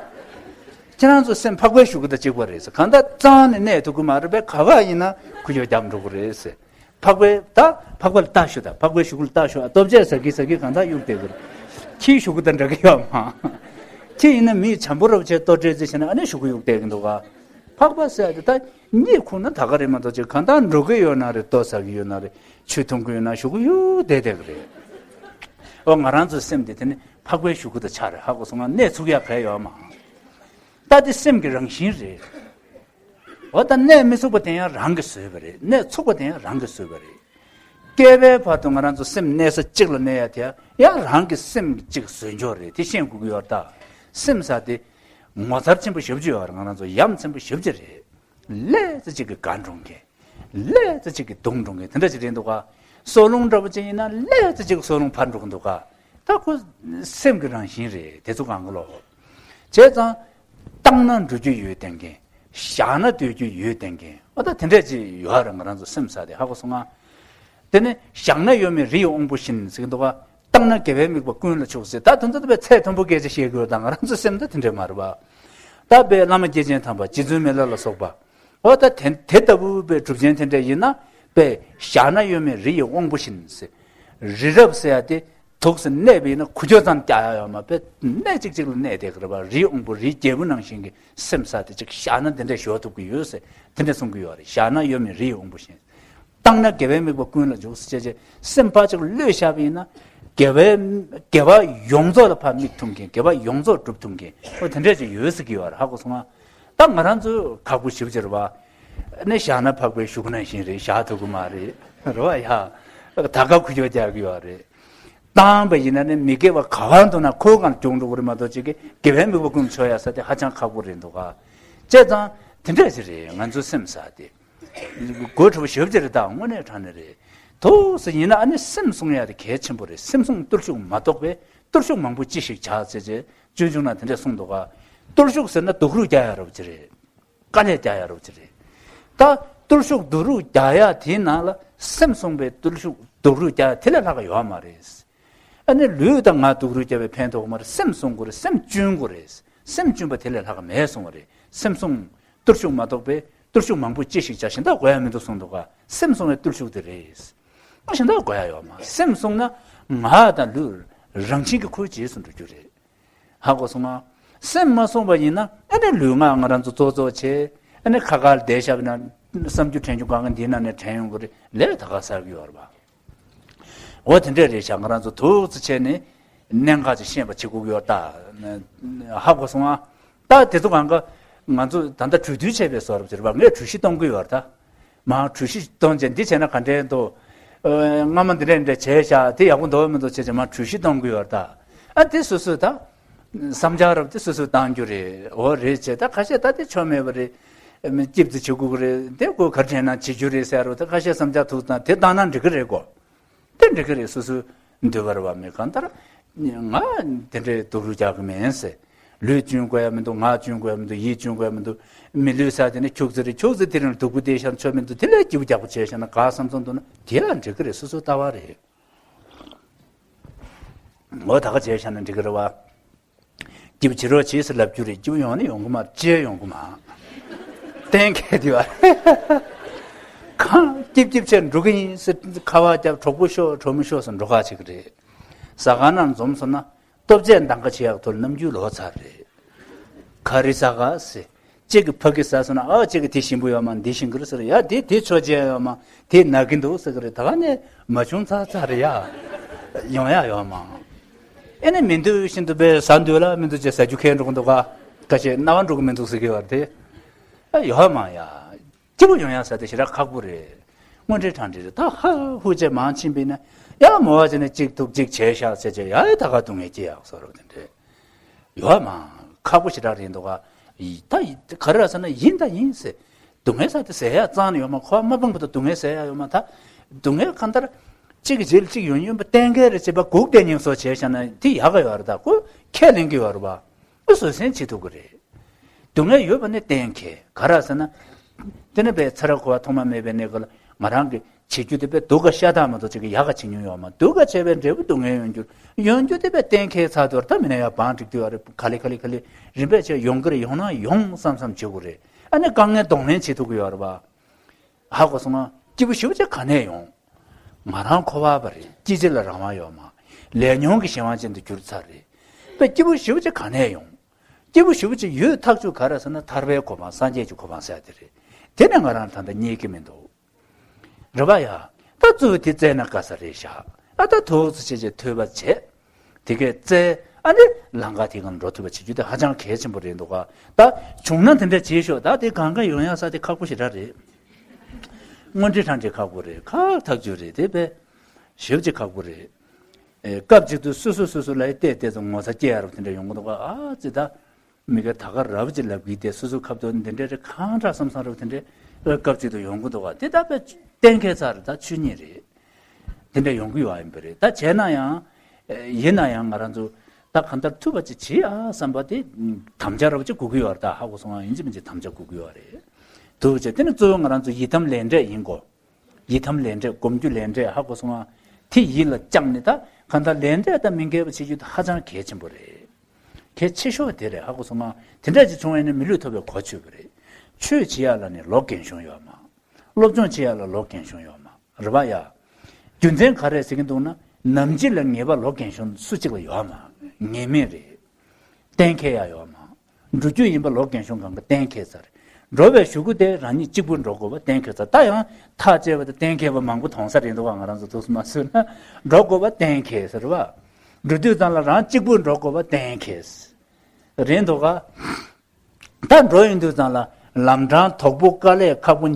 ཁྱེད་རང་ཚོ་སེམས་ཕག་པའི་གཞུ་གུ་དང་གཅིག་པ་རེད་ཟེར། གང་ལྟར་གཙང་ནས་གནས་ཐུབ་ཀྱི་མ་རེད་པས། ག་པར་ཡིན་ན་ཁུ་ཡོ་རྒྱབ་འགྲོ་གི་རེད་ཟེར། ཕག་པའི་ད་ཕག་པ་ལ་ལྟ་ཞུ། ད་ཕག་པའི་གཞུ་གུ་ལ་ལྟ་ཞུ། ཨ་ལྟོ་ཆས་ཟ་གི་ཟ་གི་གང་ལྟར་གཡུག་བསྡད་གི་རེད། ཁྱིའི་གཞུ་གུ་དང་འདྲ་གི་ཡོད་མ། ཁྱི་ཡིན་ན་མི་བྱམས་པོ་རབ་བྱས་ལྟོ་སྤྲད་རྩིས་བྱས་ན་ཨ་ནི་གཞུ་གུ་གཡུག་བསྡད་ཀྱི་འདུག་ག་ཕག་པ་ཟེར་དེ་ད་གཉིད་ཁུག་ན་ད་ག་རེད་མ་གཏོགས་ཅིག་གང་ལྟར་འགྲོ་གི་ཡོད་ན་རེད། ལྟོ་ཟ་གི་ཡོད་ན་རེད། ཆུ་འཐུང་གི་ཡོད་ན་གཞུ་གུ་གཡུག་བསྡད་བསྡད་གི་རེད། ཨོ་ང་རང་ཚོའི་སེམས་དེ་དེ་ནི་ཕག་པའི་གཞུ་གུ་དང་ཆ་རེད། ཧ་གོ་སོང་ང་། གནས་ཚུགས་ཡག་ག་ཡོད་མ། ད་དེ་སེམས་ཀྱི་རང་བཞིན་རེད། འོ་ད་གནས་མི་ཚུགས་པ་དེ་ཡང་རང་གིས་བཟོས་པ་རེད། གནས་ཚུགས་པ་དེ་ཡང་རང་གིས་བཟོས་པ་རེད། སྐྱེས་པའི་བར་དུ་ང་རང་ཚོ་སེམས་གནས་ས་གཅིག་ལ་གནས་ཡ་དེ་ཡང་རང་གི་སེམས་གཅིག་བཟོས་འཇོག་རེད། དེ་ཤེས་དགོས་ཀྱི་ཡོད་རེད་ད། སེམས་ཟེར་དེ་ངོ་མཚར་ཆེན་པོ་ཞེ་པོ་ཅིག་ཡོད་རེད། ང་རང་ཚོ་ཡ་མཚན་པོ་ཞེ་པོ་ཅིག་རེད། ལས་ཙི་གཅིག་གིས་དགའ་འགྲོ་མཁན། ལས་ཙི་གཅིག་གིས་སྡུག་འགྲོ་མཁན་དེ་འདྲ་ཅིག་རེད་འདུག་ག་སྲོག་རླུང་འདྲ་པོ་ཅིག་ཡིན་ན་ལས་ཙི་གཅིག་གིས་སྲོག་རླུང་འཕར་འགྲོ་གི་འདུག་ག་ད་ཁོ་སེམས་ཀྱི་རང་བཞིན་རེད། དེ་ཚོ་གང་ག་ལོ། བྱས་ཙང་། བཏང་ན་འགྲོ་རྒྱུ་ཡོད་བསྡད་མཁན། བཞག་ན་སྡོད་རྒྱུ་ཡོད་བསྡད་མཁན། འོ་ད་དེ་འདྲས་ཅིག་ཡོད་རེད། ང་རང་ཚོ་སེམས་ཟེར་དེ་ཧ་གོ་སོང་ང་། དེ་ནས་བཞག་ན་གཡོ་མེད་རི་ཡི་དབང་པོ་བཞིན་ཟེར་གྱི་འདུག་ག་བཏང་ན་དགེ་བའི་དམིགས་པ་ཀུན་ལ་ཕྱུག་ཟེར། ད་དེ་ཚོ་ད་དཔེ་ཚད་མཐོན་པོ་སྐད་ཆ་བཤད་ཀྱི་ཡོད། ད་ང་རང་ཚོ་སེམས་ད་དེ་འདྲས་མ་རེད་པ། ད་དཔེ་བླ་མ་སྐྱེས་ཆེན་དམ་པ་རྗེ་བཙུན་མི་ལ་ལ་སོགས་པ། འོ་ད་དེ་དེ་ལྟ་བུ་དཔེ་གྲུབ་ཆེན་དེ་འདྲས་ཡིན་ན་དཔེ་བཞག་ན་གཡོ་མེད་རི་ཡི་དབང་པོ་བཞིན་ཟེར། རི་རབ་ཟེར་ཡ་དེ་ དུག་སེ་གནས་པ་ཡིན་ན་ཁུ་ཁྱོ་ཙམ་རྒྱག་ཡ་ཡོད་མ་རེད། གནས་གཅིག་གཅིག་ལ་གནས་བསྡད་ཀྱི་རེད་པ། རིའི་དབང་པོ་རིའི་རྒྱལ་པོ་ནང་བཞིན་གྱི་སེམས་ཟེར་དེ་གཅིག་བཞག་ན་དེ་འདྲས་ཞོག་ཐུབ་ཀྱི་ཡོད་ཟེར་དེ་འདྲས་གསུང་གི་ཡོད་རེད། བཞག་ན་ཡོད་མེད་རིའི་དབང་པོ་བཞིན། བཏང་ན་དགེ་བའི་དམིགས་པ་ཀུན་ལ་འཇུག་ཟེར་བྱས་བྱས་སེམས་ཕར་ཅིག་བློས་བཞག་པ་ཡིན་ན། དགེ་བའི་དགེ་བ་ཡོངས་རྫོགས་ལ་ཕར་དམིགས་ཐུབ་མཁན། དགེ་བ་ཡོངས་རྫོགས་སྒྲུབ་ཐུབ་མཁན་འོ་དེ་འདྲས་ཅིག་ཡོད་ཟེར་གྱི་ཡོད་རེད། ཧ་གོ་སོང་ང་། ད་ང་རང་ཚོ་ཁག་པོ་ཞེ་པོ་ཅིག་རེད་པ། ནས་བཞག་ན་ཕག་པའི་ཤུག་ནང་བཞིན་རེད། བཞག་ཐུབ་ཀྱི་མ་རེད། རེད་པ་ཡ། ད་ག་ཁུ་ཁྱོ་རྒྱག་གི་ཡོད་རེད། བཏང་པ་ཡིན་ན་ནི་མི་དགེ་བ་ག་བ་འདུག་ན་ཁོ་གང་སྐྱོང་འགྲོ་གི་རེད་མ་གཏོགས་ཅིག་གི་དགེ་བའི་དམིགས་པ་ཀུན་འཆོལ་ཡ་ཟེར་དེ་ཧ་ཅང་ཁག་པོ་རེད་འདུག་ག། བྱས་ཙང་དེ་འདྲས་ཅིག་རེད། ང་ཚོའི་སེམས་ཟེར་དེ། དགོད་བྲོ་བོ་ཞེ་པོ་ཅིག་རེད། ད་དངོས་གནས་དྲང་གནས་རེད། དུག་སེ་ཡིན་ན་ཨ་ནི་སེམས་བསྲུང་ཡ་དེ་གལ་ཆེན་པོ་རེད། སེམས་བསྲུང་བརྟུལ་ཞུགས་མ་གཏོགས་པའི་བརྟུལ་ཞུགས་མང་པོ་ཅི་ཞིག་བྱ་ཟེར་བྱས་སྤྱོད་འཇུག་ནང་དེ་འདྲས་གསུངས་འདུག་ག། བརྟུལ་ཞུགས་ཟེར་ན་སྡུག་རུས་རྒྱག་ཡ་རོབ་ཅིག་རེད། དཀའ་ལས་རྒྱག་ཡ་རོབ་ཅིག་རེད། ད་བརྟུལ་ཞུགས་སྡུག་རུས་རྒྱག་ཡ་དེའི་ནང་ལ་སེམས་བསྲུང་བའི་བརྟུལ་ཞུགས་སྡུག་རུས་རྒྱག་ཡ་དེ་ལས་ལྷག་ག་ཡོད་མ་རེད། ཨ་ནི་ལུས་དང་ངག་སྡུག་རུས་རྒྱག་པའི་ཕན་ཐོགས་མ་རེད། སེམས་བསྲུང་དགོས་རེད། སེམས་གཅུན་དགོས་རེད། སེམས་གཅུན་པ་དེ་ལས་ལྷག་ག་མེད་གསུང་བ་རེད། སེམས་བསྲུང་། བརྟུལ་ཞུགས་མ་གཏོགས་པའི་བརྟུལ་ཞུགས་མང་པོ་ཅི་ཞིག་བྱ་གཞན་དག་དགོས་ཡ་མི་འདུག་གསུངས་འདུག་ག། སེམས་བསྲུང་བའི་བརྟུལ་ཞུགས་དེ་རེད། གཞན་དག་དགོས་ཡ་ཡོད་མ། སེམས་བསྲུང་ན་ངག་དང་ལུས་རང་བཞིན་གྱིས་ཁོའི་རྗེས་སུ་འགྲོ་རྒྱུ་རེད། ཧ་གོ་སོང་ང་། སེམས་མ་བསྲུངས་པ་ཡིན་ན་ཨ་ནི་ལུས་ངག་ང་རང་ཚོ་ཙོག་ཙོག་བྱས། ཨ་ནི་ཁ་ཁར་བསྡད་བཞག་པ་ན་བསམ་རྒྱུ་དྲན་རྒྱུ་གང་ག་འདི་ནང་ནས་དྲན་ཡོང་གི་རེད། ལས་ད་ག་བསགས་ཀྱི་ཡོད་རེད་པ། འོ་དེ་འདྲས་རེད་ཤག། ང་རང་ཚོ་ཐུགས་རྗེ་ཆེ་ནས་གནད་འགག་ཅིག་ཤེས་པ་བྱེད་དགོས་ཀྱི་ཡོད་ད། ཧ་གོ་སོང་ང་། ད་དེ་ཚོ་གང་ག་ང་ཚོ་ད་ལྟ་གྲོས་བསྡུར་བྱས་པའི་བཟོ་འདྲ་ཅིག་རེད་པ། ངས་གྲོས་གཞི་གཏོང་གི་ཡོད་རེད་ད། མར་གྲོས་གཞི་གཏོང་བྱས་འདི་བྱས་ན་ག་འདྲས་འདུག། ཨ། སྔ་མ་འདི་འདྲས་འདྲས་བྱས་ཤག། དེ་ཡག་པོ་འདུག་མི་འདུག་བྱས་བྱས་མར་གྲོས་གཞི་གཏོང་གི་ཡོད་རེད་ད། ཨ། དེ་སོ་སོས་ད་བསམ་འཆར་རབ་དེ་སོ་སོས་བཏང་རྒྱུ་རེད། འོ་རེད་བྱས། ད་ཁ་ཤས་ད་དེ་ཆོ་མེད་པ་རེད། སྐྱིད་པོ་བྱེད་དགོས་ཀྱི་རེད། དེ་ཁོ་ག་རེ་བྱས་ན་བྱེད་རྒྱུ་རེད་ཟེར་རོ། ད་ཁ་ཤས་བསམ་འཆར་ཐུག་དང་དེ་བཏང་ན་འགྲིག་གི་རེད་གོ། དེ་འགྲིག་གི་རེད། སོ་སོའི་འདོད་པ་རེད་པ། མི་གང་ལྟར་ང་དེ་འདྲའི་སྡུག་རུས་རྒྱག་གི་མིན་ཟེར། ལུས་གཅུན་དགོས་ཡ་མི་འདུག། ངག་གཅུན་དགོས་ཡ་མི་འདུག། ཡིད་གཅུན་དགོས་ཡ་མི་འདུག། མི་ལུས་ཟེར་དེ་ནི་ཁྱུག་ཙམ་རེད། ཁྱུག་ཙམ་དེ་རིང་སྡུག་པོ་དེ་ཤར་ཆོག་མི་འདུག། དེ་ལས་སྐྱིད་པོ་རྒྱག་པོ་བྱས་བཞག་ན་ག་བསམ་བསམ་འདུག་ན་དེ་ཡང་འགྲིག་གི་རེད། སོ་སོའི་ལྟ་བ་རེད། ངོ་ད་ག་བྱས་བཞག་ན་འགྲིག་གི་རེད་པ། སྐྱིད་པོ་བྱེད་རོགས་བྱེད་ཟེར་ལབ་རྒྱུ་རེད། སྐྱིད་པོ་ཡོང་ནི་ཡོང་གི་མ་རེད། ཅི་ཡང་ཡོང་གི་མ་རེད། གཏན་འཁེལ་དེ་པ་རེད། གང་སྐྱིད་སྐྱིད་བྱས་འགྲོ་གི་ཡིན་ཟེར་ཁ་པར་བརྒྱབ། གྲོགས་པོ་ཤོག། གྲོགས་མོ་ཤོག་ཟེར་འགྲོ་ཁ་བྱེད་ཀྱི་རེད། ཟ་ཁང་ནང་འཛོམས་སོང་ན་ལྟོ་ཆས་འདང་ག་བྱེད་ཡག་ཐོག་ལ་རྣམ་འགྱུར་ལོག་ཚར་རེད། ག་རེ་ཟ་ག་ཟེར། གཅིག་གིས་ཕ་གི་ཟ་སོང་ན། ཨ། གཅིག་གིས་དེ་ཞིམ་པོ་ཡོད་མ། འདི་ཞིམ་གི་རེད་ཟེར། ཡ། དེ་དེ་ཆོ་ཅན་ཡོད་མ། དེ་ན་གི་འདུག་ཟེར་གི་རེད། ད་ག་ནས་མ་བྱུང་ཚར་ཚར་རེད་ཡ། ཡོང་ཡ་ཡོད་མ། ཨེ་ནས་མི་འདོད་བཞིན་དུ་པས་ཟ་འདོད་ལ་མི་འདོད་ཅེས་ཟ་རྒྱུ་ཁེལ་འགྲོ་གི་འདུག་ག། ཁ་ཤས་རྣ་བ་འགྲོ་གི་མི་འདུག་ཟེར་གི་ཡོད་རེད་དེ། ཨ། ཡོད་མ་ཡ། སྐྱིད་པོ་ཡོང་ཡ་ཟེར་དེ་ཞེ་དྲག་ཁག་པོ་རེད། དངོས་འབྲེལ་དྲང་འབྲེལ་རེད། ད་ཧ་ཧུ་ཅེ་མང་ཕྱིན་པས་ན་ཡ་མོ་བ་ཅེ་ནས་གཅིག་ཐུབ་གཅིག་བྱས་ཤག་ཟེར་བྱས་ཡ་ད་ག་སྡུག་བསྔལ་སྐྱེ་ཡག་བཟོ་འདྲ་དེ་འདྲས་ཡོད་མ། ཁག་པོ་ཞེ་དྲག་རེད་འདུག་ག། ཡི་ད་ཡི་ག་རེ་ར་ཟེར་ན་ཡིན་ད་ཡིན་ཟེར། སྡུག་བསྔལ་ཟེར་དེ་ཟེར་ཡ་རྩ་ནས་ཡོད་མ། ཁོ་མ་སྤངས་བར་དུ་སྡུག་བསྔལ་ཟེར་ཡ་ཡོད་མ། ད་སྡུག་བསྔལ་གང་ལྟར་གཅིག་གི་རྗེས་ལ་གཅིག་ཡོང་ཡོང་པ་གཏན་འཁེལ་རེད་ཅེས་པ་སྒུག་བསྡད་མཁན་བཟོ་བྱས་བཞག་ན་དེ་ཡག་ག་ཡོད་རེད། ད་ཁོ་ཁས་ལེན་གི་ཡོད་རེད་པ། ཨུ། བཟོད་བསྲན་བྱེད་ཐུབ་ཀྱི་རེད། སྡུག་བསྔལ་ཡོད་པ་ནི་གཏན་འཁེལ། ག་རེ་ཟེར་ན། དེ་ནི་པས་ཚེ་རབས་འཁོར་བ་ཐོག་མ་མེད་པའི་གནས་སྐབས་ལ་ང་རང་གིས་བྱེད་རྒྱུ་དེ་པས་སྡུག་ག་ཤ་སྟག་མ་གཏོགས་ཅིག་གི་ཡག་ག་བྱེད་མྱོང་ཡོད་མ། སྡུག་ག་བྱས་པའི་འབྲས་བུ་སྡུག་བསྔལ་ཡོང་རྒྱུ། ཡོང་རྒྱུ་དེ་པས་གཏན་འཁེལ་ཚར་དུས་ད་མི་ན་ཡ་བང་སྒྲིག་དུས་ཨ་རེ། ག་ལེ་ག་ལེ་ག་ལེ་རིམ་པས་བྱས་ཡོང་གི་རེད། ཡོང་ན་ཡོང་བསམ་བསམ་བྱེད་དགོས་རེད། ཨ་ནི་དཀའ་ངལ་གདོང་ལེན་བྱེད་ཐུབ་ཀྱི་ཡོད་རེད་པ། ཧ་གོ་སོང་ང་། སྐྱིད་པོ་ཞེ་པོ་ཅིག་ག་ནས་ཡོང་། ང་རང་འཁོར་བ་པ་རེད། སྐྱིད་ཆུ་ལ་རང་དབང་ཡོད་མ། ལས་ཉོན་གྱི་གཞན་དབང་ཅན་དུ་གྱུར་ཚར་རེད། པས་སྐྱིད་པོ་ཞེ་པོ་ཅིག་ག་ནས་ཡོང་། སྐྱིད་པོ་ཞེ་པོ་ཅིག་ཡོད་ཐག་ཆོད། ག་རེ་ཟེར་ན་ཐར་པའི་གོ་འཕང་། སངས་རྒྱས་ཀྱི་གོ་འཕང་ཟེར་དེ་རེད། དེ་ནས་ང་རང་ད་ལྟ་རྙེད་ཀྱི་མི་འདུག། རེད་པ་ཡ། ད་གཙོ་བོ་དེ་བཙལ་ན་དཀའ་ས་རེད་ཤག། ཨ། ད་ཐུགས་རྗེ་ཆེ་ཆེ་ཐོས་པ་བྱས། དེ་གས་བཙལ། ཨ་ནི་ལམ་ཁ་དེ་གང་འགྲོ་ཐུབ་པ་བྱེད་རྒྱུ་དེ་ཧ་ཅང་གལ་ཆེན་པོ་རེད་འདུག་ག། ད་བྱུང་ན་དེ་འདྲ་བྱེད་ཤོག། ད་དེ་གང་ག་ཡོང་ཡ་ས་དེ་ཁག་པོ་ཞེ་དྲག་རེད། དངོས་འབྲེལ་དྲང་འབྲེལ་ཁག་པོ་རེད། ཁག་ཐག་ཆོད་རེད། དེ་པས་ཞེ་པོ་ཅིག་ཁག་པོ་རེད། ཨེ། སྐབས་གཅིག་ཏུ་སོ་སོ་སོ་སོ་ལ་བལྟས་བལྟས་ཙང་ངོ་ཚ་སྐྱེ་ཡ་རབས་དེ་འདྲ་ཡོང་གི་འདུག་ག། ཨ་ཙི། ད་མི་དགེ་ད་ག་རབ་ཅིག་ལབ་གི་དེ་སོ་སོ་ཁབ་ཏུ་འདི་འདྲ་རེད། གང་དྲག་བསམ་བསམ་རབས་དེ་འདྲ་སྐབས་གཅིག་ཏུ་ཡོང་གི་འདུག་ག། དེ་ད་པས་གཏན་འཁེལ་ཚར་རེད། ད་ཆོས་ཉིད་རེད། དེ་འདྲ་ཡོང་གི་ཡོད་ཡིན་པ་རེད། ད་བྱས་ན་ཡང་། ཡིན་ན་ཡང་ང་རང་ཚོ་ད་གང་ལྟར་ཐུབ་པ་ཅིག་བྱེད་ཨ་བསམ་པ་དེ་དམ་བཅའ་རབ་ཅིག་དགོས་ཀྱི་ཡོད་རེད། ད་ཧ་གོ་སོང་ང་། ཡིན་གཅིག་མིན་གཅིག་དམ་བཅའ་དགོས་ཀྱི་ཡོད་རེད། ཐུབ་བྱས་དེ་ནི་གཙོ་བོ་ང་རང་ཚོ་ཡི་དམ་ལས་འབྲས་ཡིན་གོ། ཡི་དམ་ལས་འབྲས། སྒོམ་རྒྱུ་ལས་འབྲས། ཧ་གོ་སོང་ང་། དེ་ཡིད་ལ་བཅངས་ནས་ད་གང་ལྟར་ལས་འབྲས་དང་མི་འགལ་བ་བྱེད་རྒྱུ་དེ་ཧ་ཅང་གལ་ཆེན་པོ་རེད། གལ་ཆེ་ཤོས་དེ་རེད། ཧ་གོ་སོང་ང་། དེ་འདྲ་ཅིག་བྱུང་བ་ཡིན་ན་མི་ལུས་ཐོབ་པའི་གོ་ཆོད་པ་རེད། ཆོས་བྱེད་ཡ་ལ་ནི་ལོ་རྒན་གཞོན་ཡོད་མ། སློབ་སྦྱོང་བྱེད་ཡ་ལ་ལོ་རྒན་གཞོན་ཡོད་མ། རེད་པ་ཡ། རྒྱུ་མཚན་ག་རེ་ཟེར་གྱི་འདུག་ན། ནམ་འཆི་ལ་ངེས་པ་ལོ་རྒན་གཞོན་སུ་གཅིག་ལ་ཡོད་མ། ངེས་མེད་རེད། གཏན་འཁེལ་ཡ་ཡོད་མ། འགྲོ་རྒྱུ་ཡིན་པ་ལོ་རྒན་གཞོན་གང་ག་གཏན་འཁེལ་ཚར། འགྲོ་བའི་གཞུག་གུ་དེ་རང་ཉིད་གཅིག་པུ་འགྲོ་དགོས་པ་གཏན་འཁེལ་ཚར། ད་ཡང་ཐག་བཅད་པ་དེ་གཏན་འཁེལ་བ་མང་པོ་མཐོང་ས་རེད་འདུག་ག་ང་རང་ཚོ་ཐུགས་སུ་མ་སོང་ན། འགྲོ་དགོས་པ་གཏན་འཁེལ་ཟེར་བ། འགྲོ་དུས་ཙམ་ལ་རང་གཅིག་པུ་འགྲོ་དགོས་པ་གཏན་འཁེལ་རེད་འདུག་ག་ད་འགྲོ་ཡོང་དུས་ཙམ་ལ་ལམ་འཕྲང་དོག་པོ་དཀའ་ལས་ཁག་པོ།